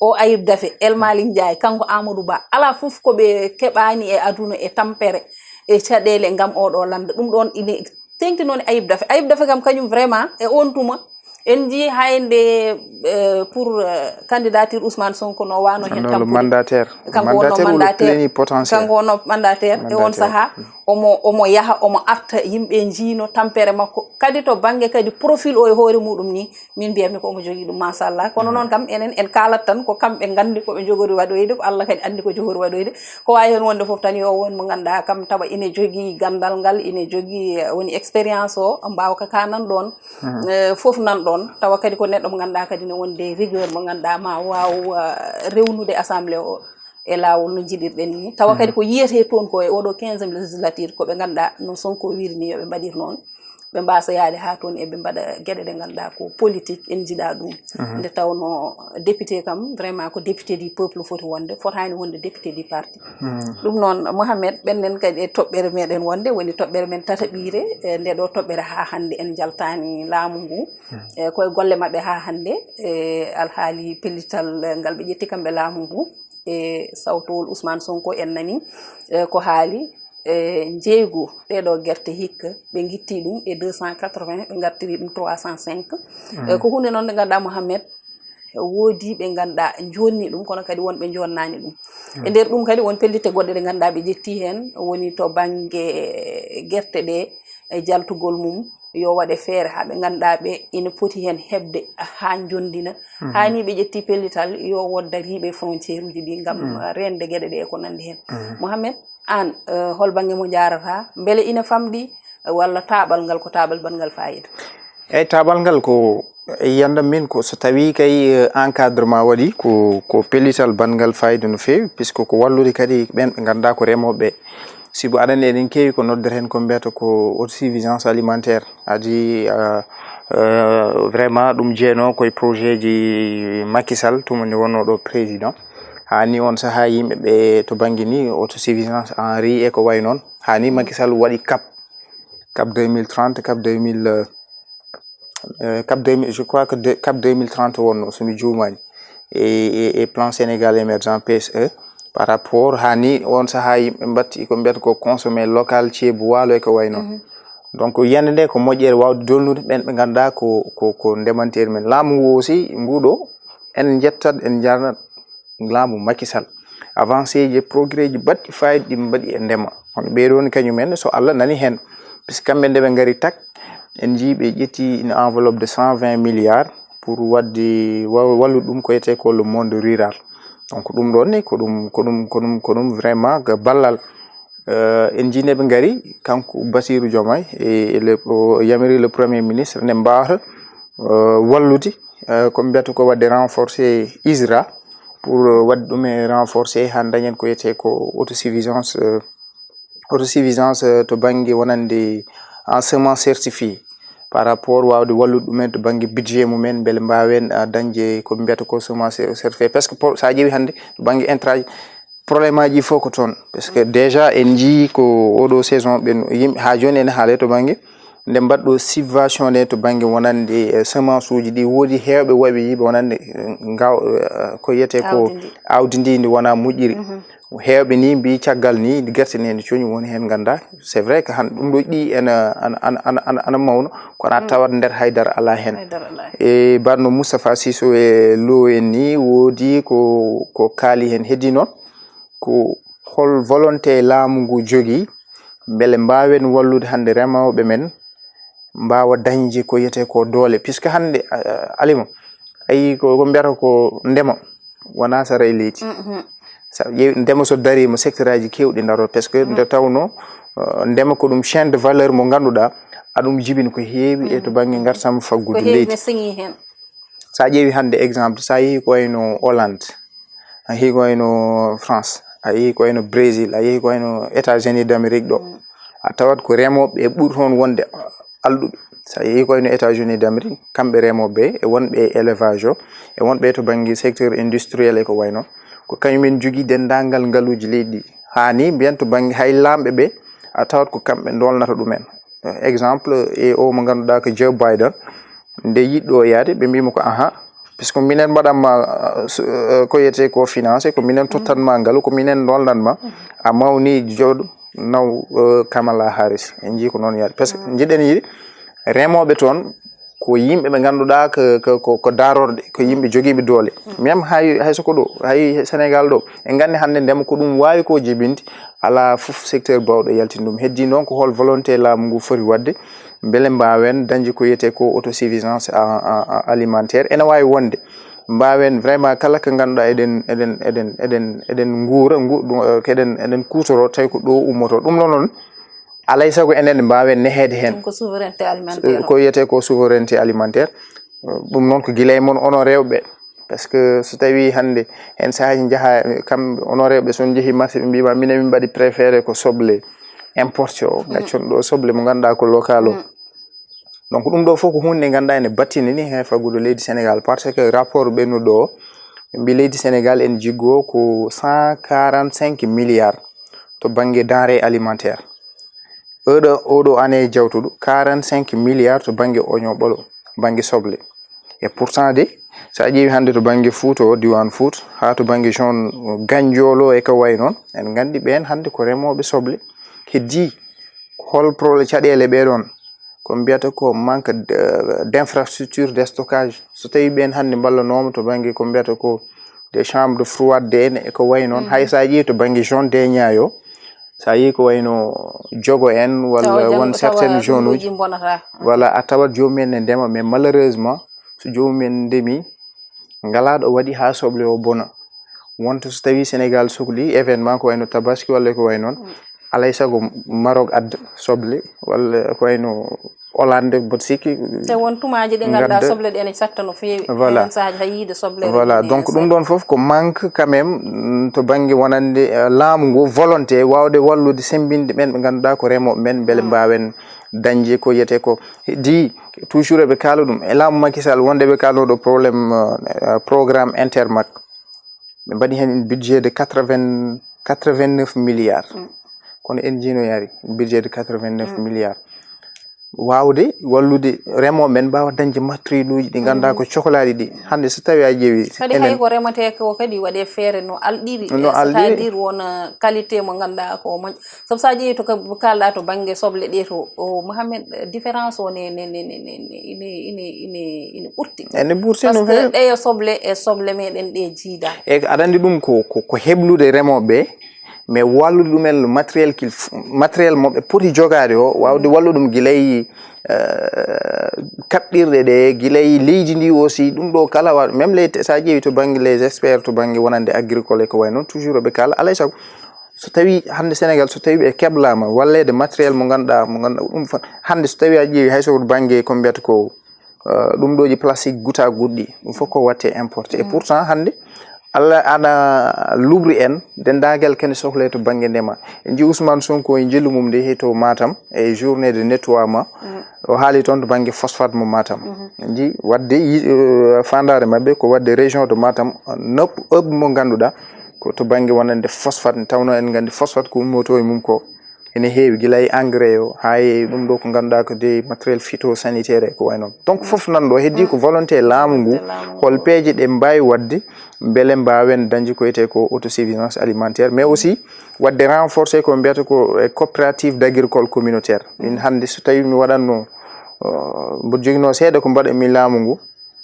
O Ayib Dafe, El Malick Ndiaye, kanko Amadou Ba, alaa fof ko ɓe keɓaani e aduna e tampere e caɗeele ngam oɗo lannda. Ɗum ɗoon ine teeŋti noon e Ayib Dafe. Ayib Dafe kam kañum vraiment e oon tuma en njii hay nde, eh, pour, eh, candidature Ousmane Sonko no waano heen tampude. Mandataire. Kanko wonno mandataire, woni mandataire. Plénipotentiaire. Kanko wonno mandataire e oon sahaa. Omo, omo yaha, omo arta, yimɓe njiino tampere makko. Kadi to bannge kadi profil o e hoore muɗum ni, min mbiyatmi ko omo jogii ɗum, machallah. Kono noon kam, enen en kaalat tan ko kamɓe nganndi ko ɓe njogori waɗoyde, ko Allah kadi anndi ko jogori waɗoyde. Ko waawi heen wonde fof tan yo won mo ngannduɗaa kam tawa ine jogii ganndal ngal, ine jogii, eh, woni expérience o, mbaawa ko kaanan ɗoon. Eh, fof nan ɗoon, tawa kadi ko neɗɗo mo ngannduɗaa kadi ne wonde rigueur mo ngannduɗaa ma waaw, eh, rewnude assemblée o e laawol no njiɗirɗen ni. Tawa kadi ko yiyetee toon ko e oɗo quinzième législature, ko ɓe ngannduɗaa no Sonko wiiri ni yo ɓe mbaɗir noon. Ɓe mbaasa yaade haa toon e ɓe mbaɗa geɗe ɗe ngannduɗaa ko politique en njiɗaa ɗum. Nde tawnoo député kam, vraiment ko député du peuple foti wonde, fotaani wonde député du parti. Ɗum noon, Mohamed, ɓenɗen kadi e toɓɓere meɗen wonde, woni toɓɓere men tataɓiire, e nde ɗo toɓɓere haa hannde en njaltaani laamu ngu. E koye golle maɓɓe haa hannde, e alhaali pellital ngal ɓe ƴetti kamɓe laamu ngu, e sawtowol Ousmane Sonko en nani, e ko haali, e njeeygu ɗee ɗo gerte hikka, ɓe ngitti ɗum e deux cent quatre-vingts, ɓe ngartiri ɗum trois cent cinq. E ko huunde noon nde ngannduɗaa, Mohamed, woodii ɓe ngannduɗaa njoonni ɗum, kono kadi won ɓe njoonnaani ɗum. E nder ɗum kadi won pellitte goɗɗe ɗe ngannduɗaa ɓe ƴetti heen, woni to bannge gerte ɗe, e jaltugol mum, yo waɗe feere haa ɓe ngannduɗaa ɓe ina poti heen heɓde haa njonndina. Haa ni ɓe ƴetti pellital yo wood dariiɓe frontière uji ɗi ngam reende geɗe ɗe e ko nanndi heen. Mohamed, aan, eh, hol bannge mo njaarata? Mbele ina famɗi, eh, walla taaɓal ngal ko taaɓal baɗngal faayiida? Eyi, taaɓal ngal ko, e yiyannde min, ko so tawii kay, eh, encadrement waɗi, ko, ko pellital baɗngal faayiida no feewi, puisque ko wallude kadi ɓeen ɓe ngannduɗaa ko remooɓe ɓe. Sibu aɗa anndi eɗen keewi ko noddata heen ko mbiyata ko autosuffisance alimentaire. Adi, eh, eh, vraiment ɗum jeyanoo koye projet ji Macky Sall, tuma nde wonnoo ɗo président. Haa ni oon sahaa yimɓe ɓe to bannge ni autosuffisance en riz e ko wayi noon. Haa ni Macky Sall waɗi cap, cap deux mille trente, cap deux mille, euh, euh, cap deux mille, je crois que de, cap deux mille trente wonnoo, so mi juumaani, e, e, e plan Sénégal émergent, P S E, par rapport haa ni oon sahaa yimɓe mbaɗti ko mbiyata ko consommer local, ceebu waalo e ko wayi noon. Donc yiyannde nde ko moƴƴere waawde dolnude ɓeen ɓe ngannduɗaa ko, ko, ko ndemanteeri men. Laamu ngu aussi, nguɗo, en njettat, en njarnat laamu Macky Sall. Avancé ji e progrès ji baɗɗi faayiida ɗi mbaɗi e ndema. Kono ɓee ɗoon kañum en so Allah nani heen. Puisque kamɓe nde ɓe ngari tak, en njii ɓe ƴetti une enveloppe de cent vingt milliards pour waɗde wa-, wallude ɗum ko wiyetee ko le monde rural. Donc ɗum ɗoon ne ko ɗum, ko ɗum, ko ɗum, ko ɗum vraiment ko ballal. Euh, en njii nde ɓe ngari, kanko Bassirou Diomaye, e, e le, o yamiri le premier ministre nde mbaawata, euh, wallude, euh, ko mbiyata ko waɗde renforcer ISRA, pour, euh, waɗde ɗum e renforcer haa dañen ko wiyetee ko autosuffisance, euh, autosuffisance, euh, to bannge wonande en semence certifiée, par rapport waawde wallude ɗumen to bannge budget mumen, mbele mbaawen, euh, dañde ko mbiyata ko semence certifiée. Parce que pour, so a ƴeewi hannde to bannge intrant, problème aji fof ko toon. Parce que déjà en njii ko oɗo saison ɓen yimɓe haa jooni ene haale to bannge nde mbaɗɗo subvention nde to bannge wonande, eh, semence uji ɗi. Woodi heewɓe wayɓe yiiɓe wonande, eh, ngaw, eh, ko wiyetee ko aawdi ndi, ndi wonaa moƴƴiri. Heewɓe ni mbii caggal ni gerte ne ene cooñi, woni heen nganndaa. C'est vrai que han ɗum ɗo ɗi ene ana, ana, ana, ana, ana mawna, kono a tawat nder haydara alaa heen. Haydara alaa heen. E mbaɗno Moustapha Cissé e Lo en ni woodi ko, ko kaali heen. Heddi noon ko hol volonté laamu ngu jogii mbele mbaawen wallude hannde remooɓe men mbaawa dañde ko wiyetee ko doole, puisque hannde, a, a, Alima, a yii ko, ko mbiyata ko ndema wonaa sara e leydi. Sa ƴeewi ndema so dariima, secteur aji keewɗi daroo, parce que nde tawnoo, uh, ndema ko ɗum chaîne de valeur mo ngannduɗaa aɗum jibini ko heewi e to bannge ngartam faggudu leydi. Sa ƴeewi hannde exemple, sa yehi ko wayno Hollande, a yehi ko wayno France, a yehi ko wayno Brésil, a yehi ko wayno États-Unis d'Amérique ɗo, a tawat ko remooɓe ɓuri toon wonde alɗuɓe. So a yehi ko wayno États-Unis d'Amérique, kamɓe remooɓe ɓe, e wonɓe e élevage o, e wonɓe to bannge secteur industriel e ko wayi noon, ko kañum en njogii denndaangal ngaluuji leydi ɗi. Haa ni mbiyen to bannge hay laamɓe ɓe, a tawat ko kamɓe ndoolnata ɗumen. Exemple, e o mo ngannduɗaa ko Joe Biden, nde yiɗɗo o yaade, ɓe mbiima ko, aha, Parce que minen mbaɗanma ko yetee ko financé, ko minen tottanma ngalu, ko minen ndolnanma. A mawni, jooɗo, naw Kamala Harris. En njii ko noon yaari. Parce que njiɗen yiɗi remooɓe toon ko yimɓe ɓe ngannduɗaa ko, ko, ko, ko daarorɗe, ko yimɓe jogiiɓe doole. Même hay, hay so ko ɗo, hay Sénégal ɗo, en nganndi hannde ndema ko ɗum waawi ko jibinde, alaa fof secteur baawɗo yaltinde ɗum. Heddii noon ko hol volonté laamu ngu foti waɗde, mbele mbaawen dañde ko wiyetee ko autosuffisance a-, a-, a-, alimentaire. Ene waawi wonde, mbaawen vraiment kala ko ngannduɗaa eɗen, eɗen, eɗen, eɗen, eɗen nguura, ngu-, ɗum, eh, ko eɗen, eɗen kuutoroo, tawi ko ɗo ummotoo. Ɗum ɗo noon, alay sago enen mbaawen neheede heen. Ɗum ko souveraineté alimentaire. Eh, ko wiyetee ko souveraineté alimentaire. Eh, ɗum noon ko gila e mon onon rewɓe. Parce que so tawii hannde heen sahaaji njaha, kam onon rewɓe, so on njehii marché, ɓe mbiima minen min mbaɗi préféré ko soble importé o, gaccon ɗo soble mo ngannduɗaa ko local o. Donc ɗum ɗo fof ko huunde nde ngannduɗaa ene battini ni heen faggudu leydi Sénégal, parce que rapport ɓennuɗo o, ɓe mbii leydi Sénégal en jiggo ko cent quarante-cinq milliards to bannge denrée alimentaire. Oɗo, oɗo année jawtuɗo, quarante-cinq milliards to bannge oignon ɓolo, bannge soble. Et pourtant de, so a ƴeewi hannde to bannge Fuuta o, diiwaan Fuuta, haa to bannge zone Ganjool o e ko wayi noon, en nganndi ɓeen hannde ko remooɓe soble. Heddii, hol problème caɗeele ɓee ɗoon? Ko mbiyata ko manque de, d'infrastructure de stockage. So tawii ɓeen hannde mballanooma to bannge ko mbiyata ko des chambres froides de en e ko wayi noon, hay so a ƴeewi to bannge zone des Niayes o, so a yii ko wayno Jogo en, walla won certaines zones uji, voilà, a tawat joomum en ne ndema, mais malheureusement, so joomum en ndemi, ngalaa ɗo waɗi haa soble o bona. Wonta so tawii Sénégal sokli événement ko wayno Tabaski walla ko way noon, alay sago Maroc adda soble, walla ko wayno Hollande, mboɗo sikki. Te won tumaaji ɗi ngannduɗaa soble ɗe ene catta no feewi. Voilà. Heen sahaaji hay yiide soble. Voilà, donc ɗum ɗoon fof ko manque quand même, mm, to bannge wonande, eh, laamu ngu, volonté waawde wallude, semmbinde ɓeen ɓe ngannduɗaa ko remooɓe men, mbele mbaawen dañde ko wiyetee ko. Di, toujours eɓe kaala ɗum, e laamu Macky Sall wonde ɓe kaalnoo ɗo problème, eh, programme Intermac. Ɓe mbaɗi heen budget de quatre-vingts, quatre-vingt-neuf milliards. Kono en njiino yaari budget de quatre-vingt-neuf milliards. Waawde wallude remooɓe men mbaawa dañde matériel uji ɗi ngannduɗaa ko cohlaaɗi ɗi. Hannde so tawii a ƴeewi kadi enen hay ko remetee ko kadi waɗee feere no alɗiri, no alɗiri, c'est-à-dire won, euh, qualité mo ngannduɗaa ko moƴƴo. Sabu so a ƴeewi to ka-, kaalɗaa to bannge soble ɗe to, o Mohamed, euh, différence o ne, ne, ne, ine, ine, ine, ine ɓurti. Ene ɓurti no feewi. Parce que ɗeyo soble e soble meɗen ɗe jiida. E aɗa anndi ɗum ko, ko, ko heblude remooɓe ɓe. Mais wallude ɗumen le matériel qu'il f-, matériel mo ɓe poti jogaade o, waawde wallude ɗum gila e, eh, kaɓɓirɗe ɗe, gila e leydi ndi aussi, ɗum ɗo kala wa-, même les, so a ƴeewi to bannge les experts, to bannge wonande agricole e ko wayi noon, toujours ɓe kaala, alay sago, so tawii hannde Sénégal, so tawii ɓe keblaama walleede matériel mo ngannduɗaa, mo ngannduɗaa ɗum fa-, hannde so tawii a ƴeewi hay so ko bannge ko mbiyata ko, eh, ɗum ɗooji plastique goutte à goutte ɗi, ɗum fof ko waɗte importé. Et pourtant hannde, Allah ana luɓri en, denndaangal kene sohlee to bannge ndema. En njii Ousmane Sonko e njillu mum nde he to Matam, e journée de nettoiement, o haali toon to bannge phosphate mo Matam. En njii waɗde yi-, eh, faandaare maɓɓe ko waɗde région de Matam, nopp ëpp mo ngannduɗaa ko to bannge wonande phosphate, nde tawnoo en nganndi phosphate ko ummotoo e mum ko ene heewi, gila e engrais o, haa e ɗum ɗo ko ngannduɗaa ko des matériel phytosanitaire e ko wayi noon. Donc, fof nan ɗo, heddii ko volonté laamu ngu, hol peeje ɗe mbaawi waɗde mbele mbaawen dañde ko wiyetee ko autosuffisance alimentaire, mais aussi waɗde renforcer ko mbiyata ko e coopérative d' agricole communautaire. Min hannde so tawii mi waɗatno, euh, mboɗo joginoo seeɗa ko mbaɗa mi laamu ngu,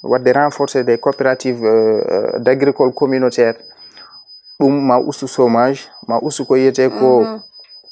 waɗde renforcer des coopératives, euh, d' agricole communautaire, ɗum ma ustu chômage, ma ustu ko wiyetee ko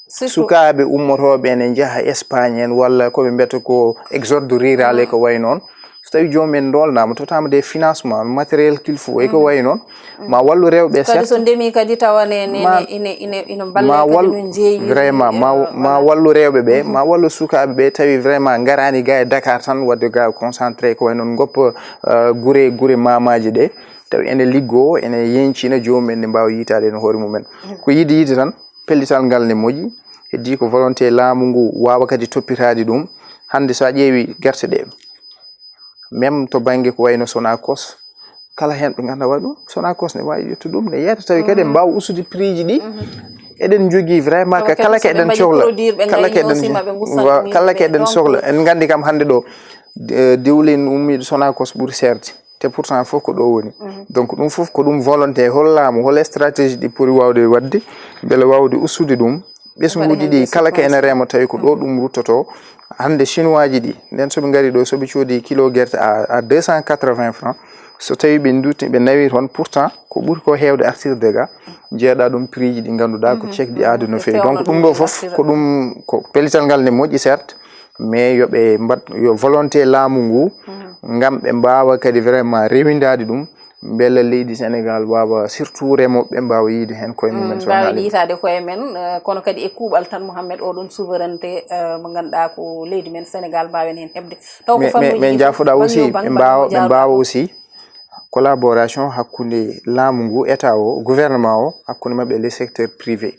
sukaaɓe ummotooɓe ene njaha Espagne en, walla ko ɓe mbiyata ko exode rural e ko wayi noon. So tawii joomum en ndoolnaama, totaama des financements, matériel qu'il faut e ko wayi noon, ma wallu rewɓe. Kadi so ndemi kadi tawa ne, ne, ma, ne, ine, ine, ine mballe ma kadi wallu, no njeeyi, vraiment, ma, eh, ma voilà, wallu rewɓe ɓe, ma wallu sukaaɓe ɓe, tawi vraiment ngaraani ga e Dakar tan, waɗde ga concentré ko wayi noon, ngoppa, eh, gure, gure maamaaji ɗe. Tawi ene liggoo, ene yeñcina joomum en, ne mbaawa yiytaade heen hoore mum en. Ko yiɗde yiɗde tan, pellital ngal ne moƴƴi, heddii ko volonté laamu ngu waawa kadi toppitaade ɗum. Hannde so a ƴeewi gerte ɗe, même to bannge ko wayno Sonacos, kala heen ɓe ngannduɗaa waɗi ɗum, Sonacos ne waawi ƴettude ɗum, ne yeeyta tawi kadi en mbaawa ustude prix ji ɗi. Eɗen njogii vraiment ka kala keɗen sohla, kala keɗen, kala keɗen sohla. En nganndi kam hannde ɗo, eh, diwlin ummiiɗo Sonacos ɓuri seerde. te pourtant fof ko ɗo woni. Donc ɗum fof ko ɗum volonté, hol laamu, hol stratégie ɗi poti waawde waɗde mbele waawde ustude ɗum ɓesnguuji ɗi kala ka ene reema tawi ko ɗo ɗum ruttoto. Hannde chinois ji ɗi nden soɓe ngari ɗo soɓe coodi kilo gerte à à deux cent quatre-vingts francs, so tawi ɓe dutti ɓe nawi toon pourtant ko ɓuri ko heewde artirde ga jeeɗa ɗum prix ji ɗi ngannduɗaa ko cekɗi aade no feewi. Donc ɗum ɗo fof ko ɗum ko pellital ngal ne moƴƴi certes, mais yoɓe mbaɗ yo volonté laamu ngu ngam ɓe mbaawa kadi vraiment rewindaade ɗum mbele leydi Sénégal waawa surtout remooɓe ɓe mbaawa yiyde heen koye mumen so mbaawi haali ɗiytaade koye men. Eh, kono kadi e kuuɓal tan Mouhamed oɗon souveraineté, eh, mo ngannduɗaa ko leydi men Sénégal mbaawen heen heɓde taw ko mais mais fannuuji mais ɗi fof jaafoɗa aussi ɓe mbaawa ɓe mbaawa aussi collaboration hakkunde laamu ngu état o gouvernement o hakkunde maɓɓe les secteurs privés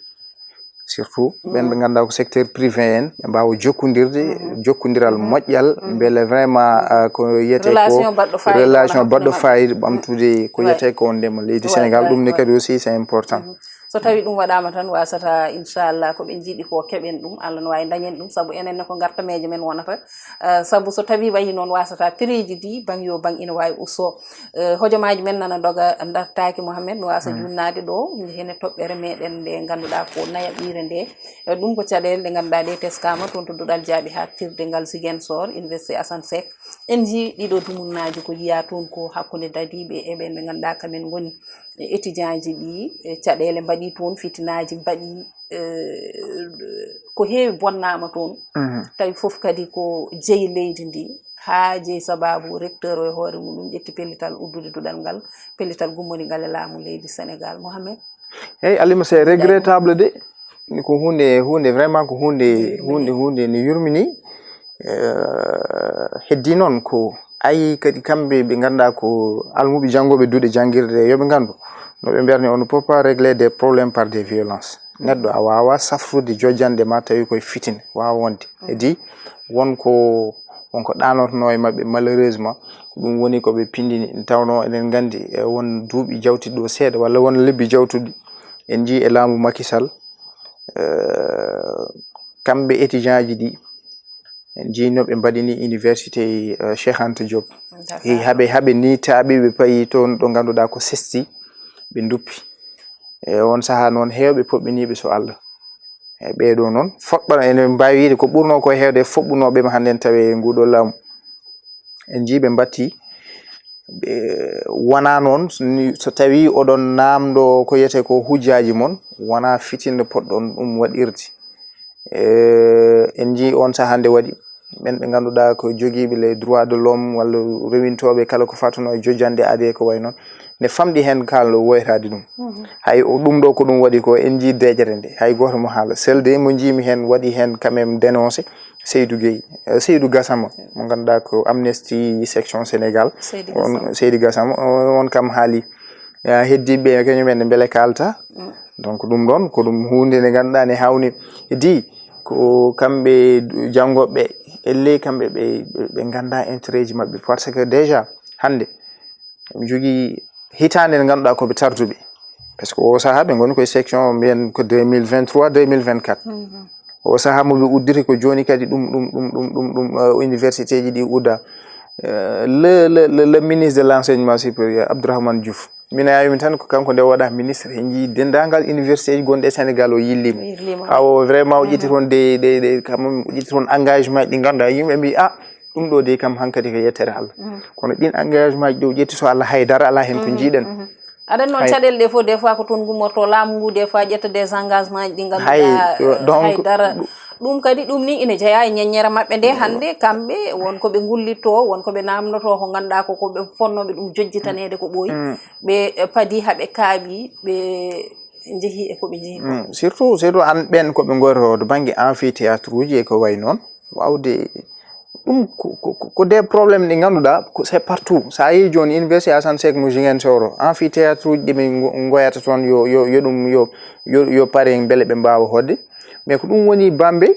surtout ɓen ɓe ngannduɗaa ko secteur privé en ɓe mbaawa jokkondirde jokkondiral moƴƴal mbele vraiment, ah, ko yiyetee ko relation baɗɗo fayida relation baɗɗo fayida ɓamtude ko yiyetee ko ndema leydi Sénégal ɗum ne kadi aussi c'est important. So tawi ɗum waɗaama tan wasata inchallah ko ɓe njiɗi ko keɓen ɗum Allah no waawi dañen ɗum sabu enen ne ko ngartameeje men wonata. Eh, sabu so tawi wayi noon wasata prix ji ɗi bang yo bang ina waawi usto. Eh, hojomaaji men nana doga dartaaki Mohamed mi wasa junnaade ɗo hene toɓɓere meɗen nde ngannduɗaa ko nayaɓire nde. Eh, ɗum ko caɗeele ɗe ngannduɗaa ɗe teskaama toon to duɗal jaaɓi haaɗtirde ngal Ziguinchor université Assane Seck. En njii ɗiɗo dumunnaaji ko yiyaa toon ko hakkunde dadiiɓe e ɓen ɓe ngannduɗaa kamen ngoni e étudiant ji ɗi. E caɗeele mbaɗi toon fitinaaji mbaɗi. Eh, ko heewi bonnaama toon. Tawi fof kadi ko jeyi leydi ndi haa jeyi sababu recteur o e hoore muɗum ƴetti pellital uddude duɗal ngal pellital gummori ngal e laamu leydi Sénégal Mohamed. Eyyi Alima c'est regrettable de. Ko hunde hunde vraiment ko hunde hunde hunde ne yurmini. Eh, heddi noon ko ayi kadi kamɓe ɓe ngannduɗaa ko almuɓe janngoɓe duɗe janngirde yoɓe nganndu no ɓe mbiyatni on ne peut pas régler des problèmes par des violences. Neɗɗo a waawa safrude jojjanɗe ma tawi koye fitina waawa wonde edi won ko won ko ɗanotono e maɓɓe malheureusement ko ɗum woni ko ɓe pindini tawno eɗen nganndi e won duuɓi jawtuɗi ɗo seeɗa walla won lebbi jawtuɗi en njii e laamu Macky Sall. Eh, kamɓe étudiant ji ɗi en njii no ɓe mbaɗini université, eh, Cheikh Anta Diop. Dakar. Haɓe haɓe ni taaɓi ɓe payi toon ɗo ngannduɗaa ko sesti ɓe nduppi. E on sahaa noon heewɓe poɓɓiniiɓe so Allah. E ɓeeɗo noon foɗɓa ene mbaawi wiide ko ɓurno ko heewde foɓɓunooɓe ma hannden tawi e nguɗo laamu. En njii ɓe mbatti ɓe wonaa noon ni so tawii oɗon naamndo ko yiyetee ko hujjaaji mon wonaa fitinɗo poɗɗon ɗum waɗirde. Eh, en njii on sahaa nde waɗi ɓen ɓe ngannduɗaa ko jogiiɓe les droits de l'homme walla rewintooɓe kala ko fatunoo e jojjanɗe aadee ko wayi noon ne famɗi heen kaalɗo woytaade ɗum. Hay o ɗum ɗo ko ɗum waɗi ko en njii deeƴere nde hay gooto mo haala selde mo njiimi heen waɗi heen quand même dénoncé Seydou Gueye, eh, Seydou Gassama mo ngannduɗaa ko Amnesty section Sénégal. Seydi on Gassama. Seydi Gassama on on kam haali. Ya heddiiɓe kañum en mbele kaalta. Donc ɗum ɗon ko ɗum huunde nde ngannduɗaa ne hawni di ko kamɓe janngoɓe elle kamɓe ɓe ɓe ngannda intérêt ji maɓɓe par ce que déjà hannde ɓe njogii hitaande nde ngannduɗaa ko ɓe tarduɓe par ce que o sahaa ɓe ngoni koye section mbiyen ko deux mille vingt-trois deux mille vingt-quatre. O sahaa mo ɓe udditi ko jooni kadi ɗum ɗum ɗum ɗum ɗum ɗum eh, université ji ɗi udda. Eh, le, le, le, le ministre de l'enseignement supérieur Abdourahmane Diouf mina yawimi tan ko kanko nde waɗa ministre en njii denndaangal université ji gonɗi e Sénégal o yillima. Yillima. Awo vraiment o ƴetti toon de de de kam o ƴetti toon engagement ji ɗi ngannduɗaa yimɓe mbi a ɗum ɗo de kam hankadi ko yettere Allah. Kono ɗin engagement ji ɗi o ƴetti so Allah haydara alaa heen ko njiiɗen. Aɗen noon caɗeele ɗe fof des fois ko toon gummorto laamu ngu des fois ƴetta des engagements ji ɗi ngannduɗaa donc hay dara. Ɗum kadi ɗum ni ina jeyaa e ñeññere maɓɓe nde hannde kamɓe won ko ɓe ngullitto won ko ɓe namdoto ko ngannduɗaa ko ko ɓe fonnooɓe ɗum jojjitaneede ko ɓooyi. Ɓe padi haɓe kaaɓi ɓe njehi e ko ɓe njehi ko. Surtout surtout an ɓen ko ɓe ngorotoo to bannge amphithéâtre uji e ko wayi noon wawde ɗum ko ko- ko- ko des problèmes ɗi ngannduɗaa ko c'est partout so a yehi jooni université Assane Seck mo Ziguinchor o amphithéâtre uji ɗi min ngo- ngoyata toon yo yo yo ɗum yo yo yo pare mbele ɓe mbaawa hoɗde mais ko ɗum woni Bambey.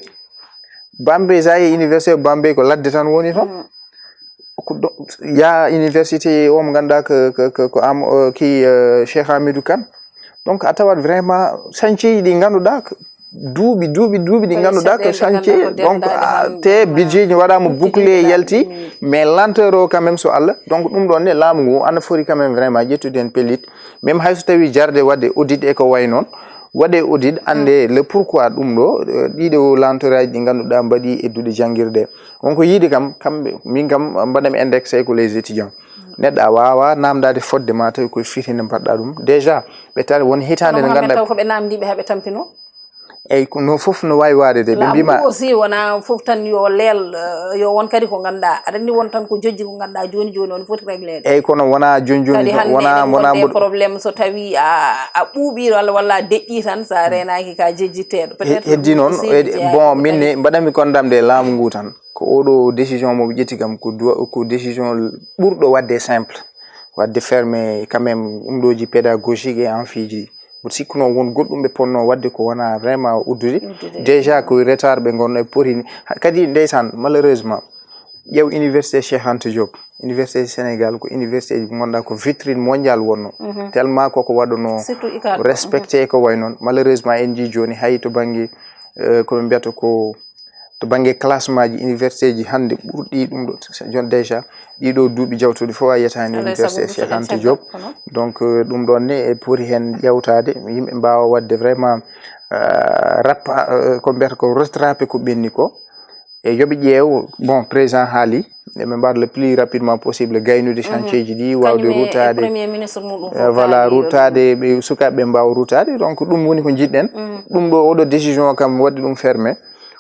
Bambey so a yehi université Bambey ko ladde tan woni toon. Ko do- ya université o mo ngannduɗaa ko ko- ko- ko am o- ki eh, Cheikh Hamidou Kane. Donc a tawat vraiment sañceeji ɗi ngannduɗaa ko- Duuɓi duuɓi duuɓi ɗi ngannduɗaa ko chantier, donc te budget ji waɗaama bouclé, yalti. Mais lenteur o quand même, so Allah, donc ɗum ɗon ne laamu ngu ana foti quand même vraiment ƴettude heen pellit. Même hay so tawi jarde waɗde audit e ko wayi noon, waɗe audit, annde le pourquoi ɗum ɗo ɗiɗo lenteur aji ɗi ngannduɗaa mbaɗi e duɗe janngirde. On ko yiide kam kamɓe, min kam mbaɗami indexé ko les étudiants. Neɗɗo a waawaa naamndaade fotde ma tawi koye fitinde mbaɗɗa ɗum déjà. Ɓe tawi won hitaande nde ngannduɗaa ko ɓe naamndiiɓe haa ɓe tampino. Eyyi, ko no fof no waawi waade de, ɓe mbiima aussi wona fof tan yo leel. Yo won kadi ko ngannduɗaa aɗa anndi won tan ko jojji ko ngannduɗaa jooni jooni on foti régleede. Eyyi, kono wona jooni jooni, wona wona mboɗo problème so tawi a a ɓuuɓi walla walla a deƴƴi tan, so a reenaaki ka jejjitteeɗo. Peut-être heddi noon. Bon, min ne mbaɗanmi kon damde e laamu ngu tan, ko oɗo décision mo ƴetti kam ko ko décision ɓurɗo waɗde simple, waɗde fermé quand même ɗum ɗoji pédagogique e amphi ji. Mboɗo sikkuno won goɗɗum ɓe ponno waɗde ko wona vraiment uddude. Déjà ko retard ɓe ngonno e poti. Kadi ndeysaan, malheureusement, ƴeew université Cheikh Anta Diop, université Sénégal ko université ji ngonɗa ko vitrine mondial wonno. Tellement koko waɗono respecté ko way noon. Malheureusement en jii joni hay to bangge, euh, koɓe mbiyata ko to bangge classement ji université ji hannde ɓurɗi ɗum ɗo. Jon déjà ɗiɗo duuɓi jawtuɗi fof a yiyataani université Cheikh Anta Diop. Donc euh, ɗum ɗon ne e poti heen ƴewtaade, yimɓe mbaawa waɗde vraiment euh, rappa euh, ko mbiyata ko rattrapé ko ɓenni ko. E yoɓe ƴeew, bon, président haali eɓe mbaɗa le plus rapidement possible gaynude chantier ji ɗi, wawde ruttaade. Voilà, ruttaade ɓe sukaaɓe ɓe mbaawa ruttaade. Donc ɗum woni ko njiɗɗen. Ɗum ɗo oɗo décision kam waɗde ɗum fermé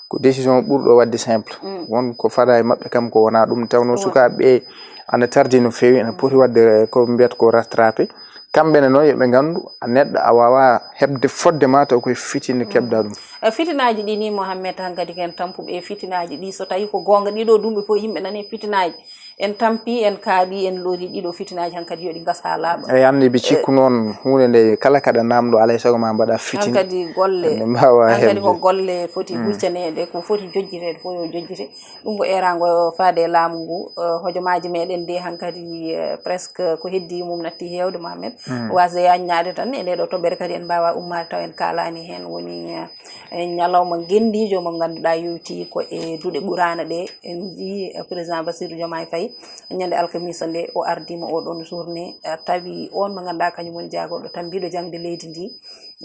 ko décision ɓurɗo waɗde simple. Won ko fada e maɓɓe kam ko wona ɗum, tawno sukaaɓe ɓe ana tardi no feewi, ena poti waɗde ko mbiyata ko rattrapé. Kamɓe ne noon yoɓe nganndu a neɗɗo a wawa heɓde fodde ma taw koye fitinde keɓɗa ɗum. E fitinaaji ɗi ni Mohammed, hankadi ko en tampuɓe e fitinaaji ɗi, so tawi ko goonga ɗiɗo duuɓi fof yimɓe nani fitinaaji. En tampi, en kaaɓi, en loori ɗiɗo fitinaaji, hankadi yo ɗi ngas haa laaɓa. Eyi, anndi ɓe cikku noon huunde nde kala kaɗa naamɗo alay sago ma mbaɗa fitina. Hankadi golle, hankadi ko golle foti hujjaneede, ko foti jojjiteede fof yo jojjite. Ɗum ko eeraango faade e laamu ngu. Eh, hojomaaji meɗen de hankadi, eh, presque ko heddi mum natti heewde, Mohammed. Wasde yaññaade tan e nde ɗo toɓɓere kadi en mbaawa ummaade taw en kaalaani heen. Woni eh, e ñalawma ngenndiijo mo ngannduɗaa yowti ko e duɗe Quraana ɗe. En njii, eh, président Bassirou Diomaye Faye ñande alkamisa nde o ardiima oɗon journée, eh, tawi on mo ngannduɗaa kañum woni jaagorɗo tambiiɗo jaŋde leydi ndi,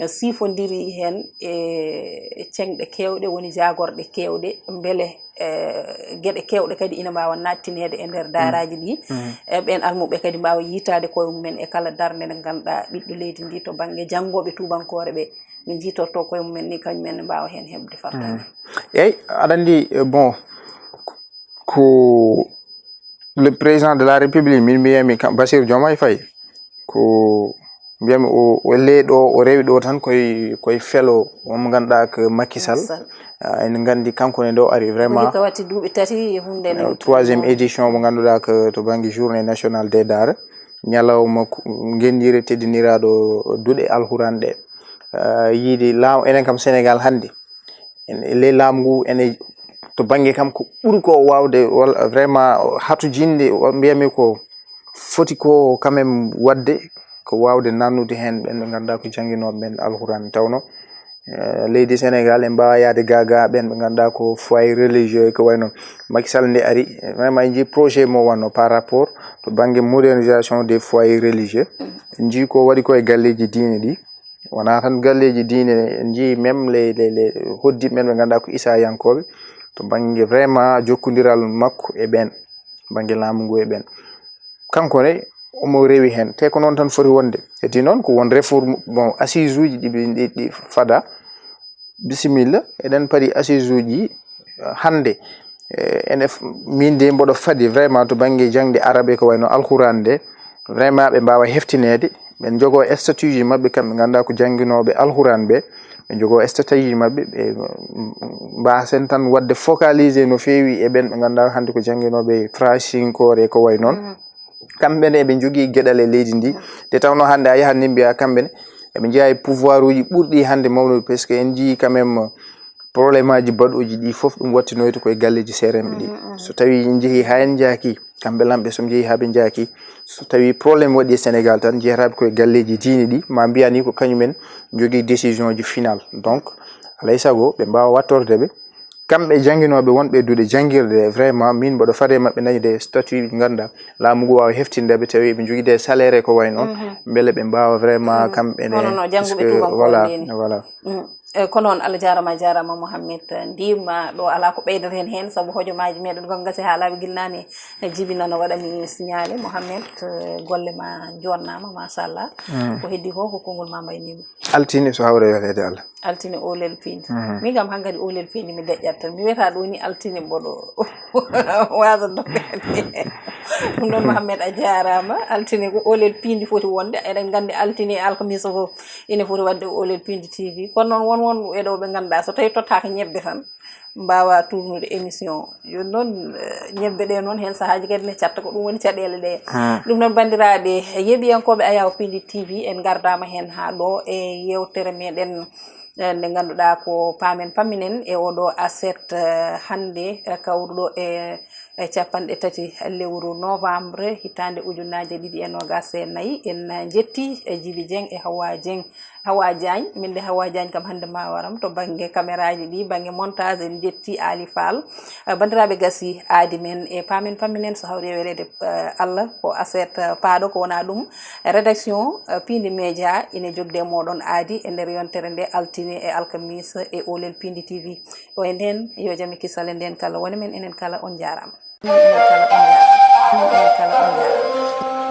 eh, siifondiri heen e ceŋɗe keewɗe, woni jaagorɗe keewɗe, mbele eh, geɗe keewɗe kadi ina mbaawa naattineede e nder daaraaji ɗi. Eh, ɓeen almuɓɓe kadi mbaawa yiytaade koye mumen e kala darnde nde ngannduɗaa ɓiɗɗo leydi ndi to bannge janngooɓe tuubankoore ɓe no njiytorto koye mumen ni, kañum en ne mbaawa heen heɓde fartaŋŋe. Eyyi, aɗa anndi, eh, bon, ko le président de la République, min mbiyami kam Bassirou Diomaye Faye, ko mbiyami o, o le ɗo, o rewi ɗo tan koye, koye felo mo ngannduɗaa ko Macky Sall. Ah, en nganndi kanko ne ɗo ari vraiment. Ko watti duuɓi tati e hunde ne. Eh, troisième édition mo ngannduɗaa ko to bannge journée nationale des daara. Ñalawma ko ngenndiire teddiniraaɗo duɗe alhuran ɗe. Ah, yiide laaw enen kam Sénégal hannde. En, e ley laamu ngu, ene to bannge kam ko ɓuri ko waawde walla vraiment hatojinde, wa-, mbiyami ko foti ko quand même waɗde, ko waawde nannude heen ɓen ɓe ngannduɗaa ko jannginooɓe ɓen Alquraan. Tawno, eh, leydi Sénégal en mbaawa yahde gaa gaa ɓen ɓe ngannduɗaa ko foyer religieux e ko wayi noon. Macky Sall nde ari, vraiment en njii projet mo wonno par rapport to bannge modernisation des foyers religieux. En njii ko waɗi ko e galleeji diine ɗi. Wonaa tan galleeji diine, en njii même les, les, les hoɗdiiɓe men ɓe ngannduɗaa ko Isaayankooɓe, to bannge vraiment jokkondiral makko e ɓeen, bannge laamu ngu e ɓeen. Kanko ne, omo rewi heen, te ko noon tan foti wonde. Heddi noon ko won réforme, bon, assises uji ɗi, ɗi, ɗi fada. Bisimilla, eɗen padi assises uji hannde, eh, ene f-, min de mboɗo fadi vraiment to bannge jaŋde arabe ko wayno Alquraan nde, vraiment ɓe mbaawa heftineede, ɓe njogoo statut ji maɓɓe kamɓe ngannduɗaa ko jannginooɓe Alquraan ɓe, ɓe njogoo statut ji maɓɓe, ɓe mbaasen tan waɗde focaliser no feewi e ɓeen ɓe ngannduɗaa hannde ko jannginooɓe Faransinkoore ko way noon. Kamɓe ne eɓe njogii geɗal e leydi ndi, nde tawnoo hannde a yahat ni mbiyaa kamɓe ne eɓe njeyaa e pouvoir uji ɓurɗi hannde mawnude, parce que en njii quand même problème aji baɗooji ɗi fof ɗum wattinoyta koye galleeji seerenɓe ɗi. So tawii njehii haa en njaaki, kamɓe lamɓe so njehii haa ɓe njaaki, so tawii problème waɗi e Sénégal tan, njeyataaɓe koye galleeji diine ɗi, ma mbiyaa ni ko kañumen njogii décision ji final. Donc, alay sago ɓe mbaawa wattorde ɓe. Kamɓe jannginooɓe wonɓe e duɗe janngirde, vraiment, min mboɗo fade maɓɓe, dañde statut ɓe ngannduɗaa laamu ngu waawa heftinde ɓe, tawi eɓe njogii des salaires e ko wayi noon. Mhm. Mbele ɓe mbaawa vraiment, mhm, kamɓe ne, hono no jannguɓe puisque, tuubankooɓe voilà, ndeni. Voilà. Mm. Eh, ko noon, Allah jaaraama, a jaaraama, Mohamed. Ndiima ɗo alaa ko ɓeydata heen, heen, sabu hojomaaji meɗen ko ngasi haa laaɓi gila naane, eh, jibinano waɗa mi signalé. Mohamed, eh, golle ma joonnaama, machallah. Mm. Ko heddi ko, ko konngol ma mbaynimi. Altine, so hawre weleede Allah. Altine oolel piindi. Mhm. Min kam hankadi oolel piindi mi deƴƴat tan. Mi wiyata ɗo ni altine mboɗo waasa doggaade. Ɗum noon, Mohamed, a jaaraama. Altine ko oolel piindi foti wonde. Eɗen nganndi altine e alkamisa fof ina foti waɗde oolel piindi T V. Kono noon won won e ɗo ɓe ngannduɗaa so tawi tottaaka ñebbe tan, mbaawa tuugnude émission. Jooni noon, eh, ñebbe ɗe noon, heen sahaaji kadi ne catta, ko ɗum woni caɗeele ɗe. Hmm. Ɗum noon, banndiraaɓe yeeɓiyankooɓe Ayaw Piindi T V, en ngardaama heen haa ɗo e yeewtere meɗen, eh, nde ngannduɗaa ko Paamen Pamminen e oɗo aset, eh, hannde, eh, kawruɗo e, e capanɗe tati lewru novembre, hitaande ujunaaje ɗiɗi e noogaas e nayi. En njetti, eh, Jibi Jeng e Hawa Jeng. Hawa Diagne, min de Hawa Diagne kam hannde ma waram to bannge kameraaji ɗi, bannge montage en njetti Ali Fall. Eh, banndiraaɓe gasi aadi men e Paamen Pamminen so hawri e weleede, eh, Allah ko aset, eh, paaɗo ko wona ɗum. Rédaction, eh, Piindi Média ine jogde moɗon aadi e nder yontere nde altine e alkamisa e oolel Piindi T V. O e nden yo jam e kisal e nden kala woni men enen kala on jaaraama. Enen kala on jaaraama. Enen kala on jaaraama.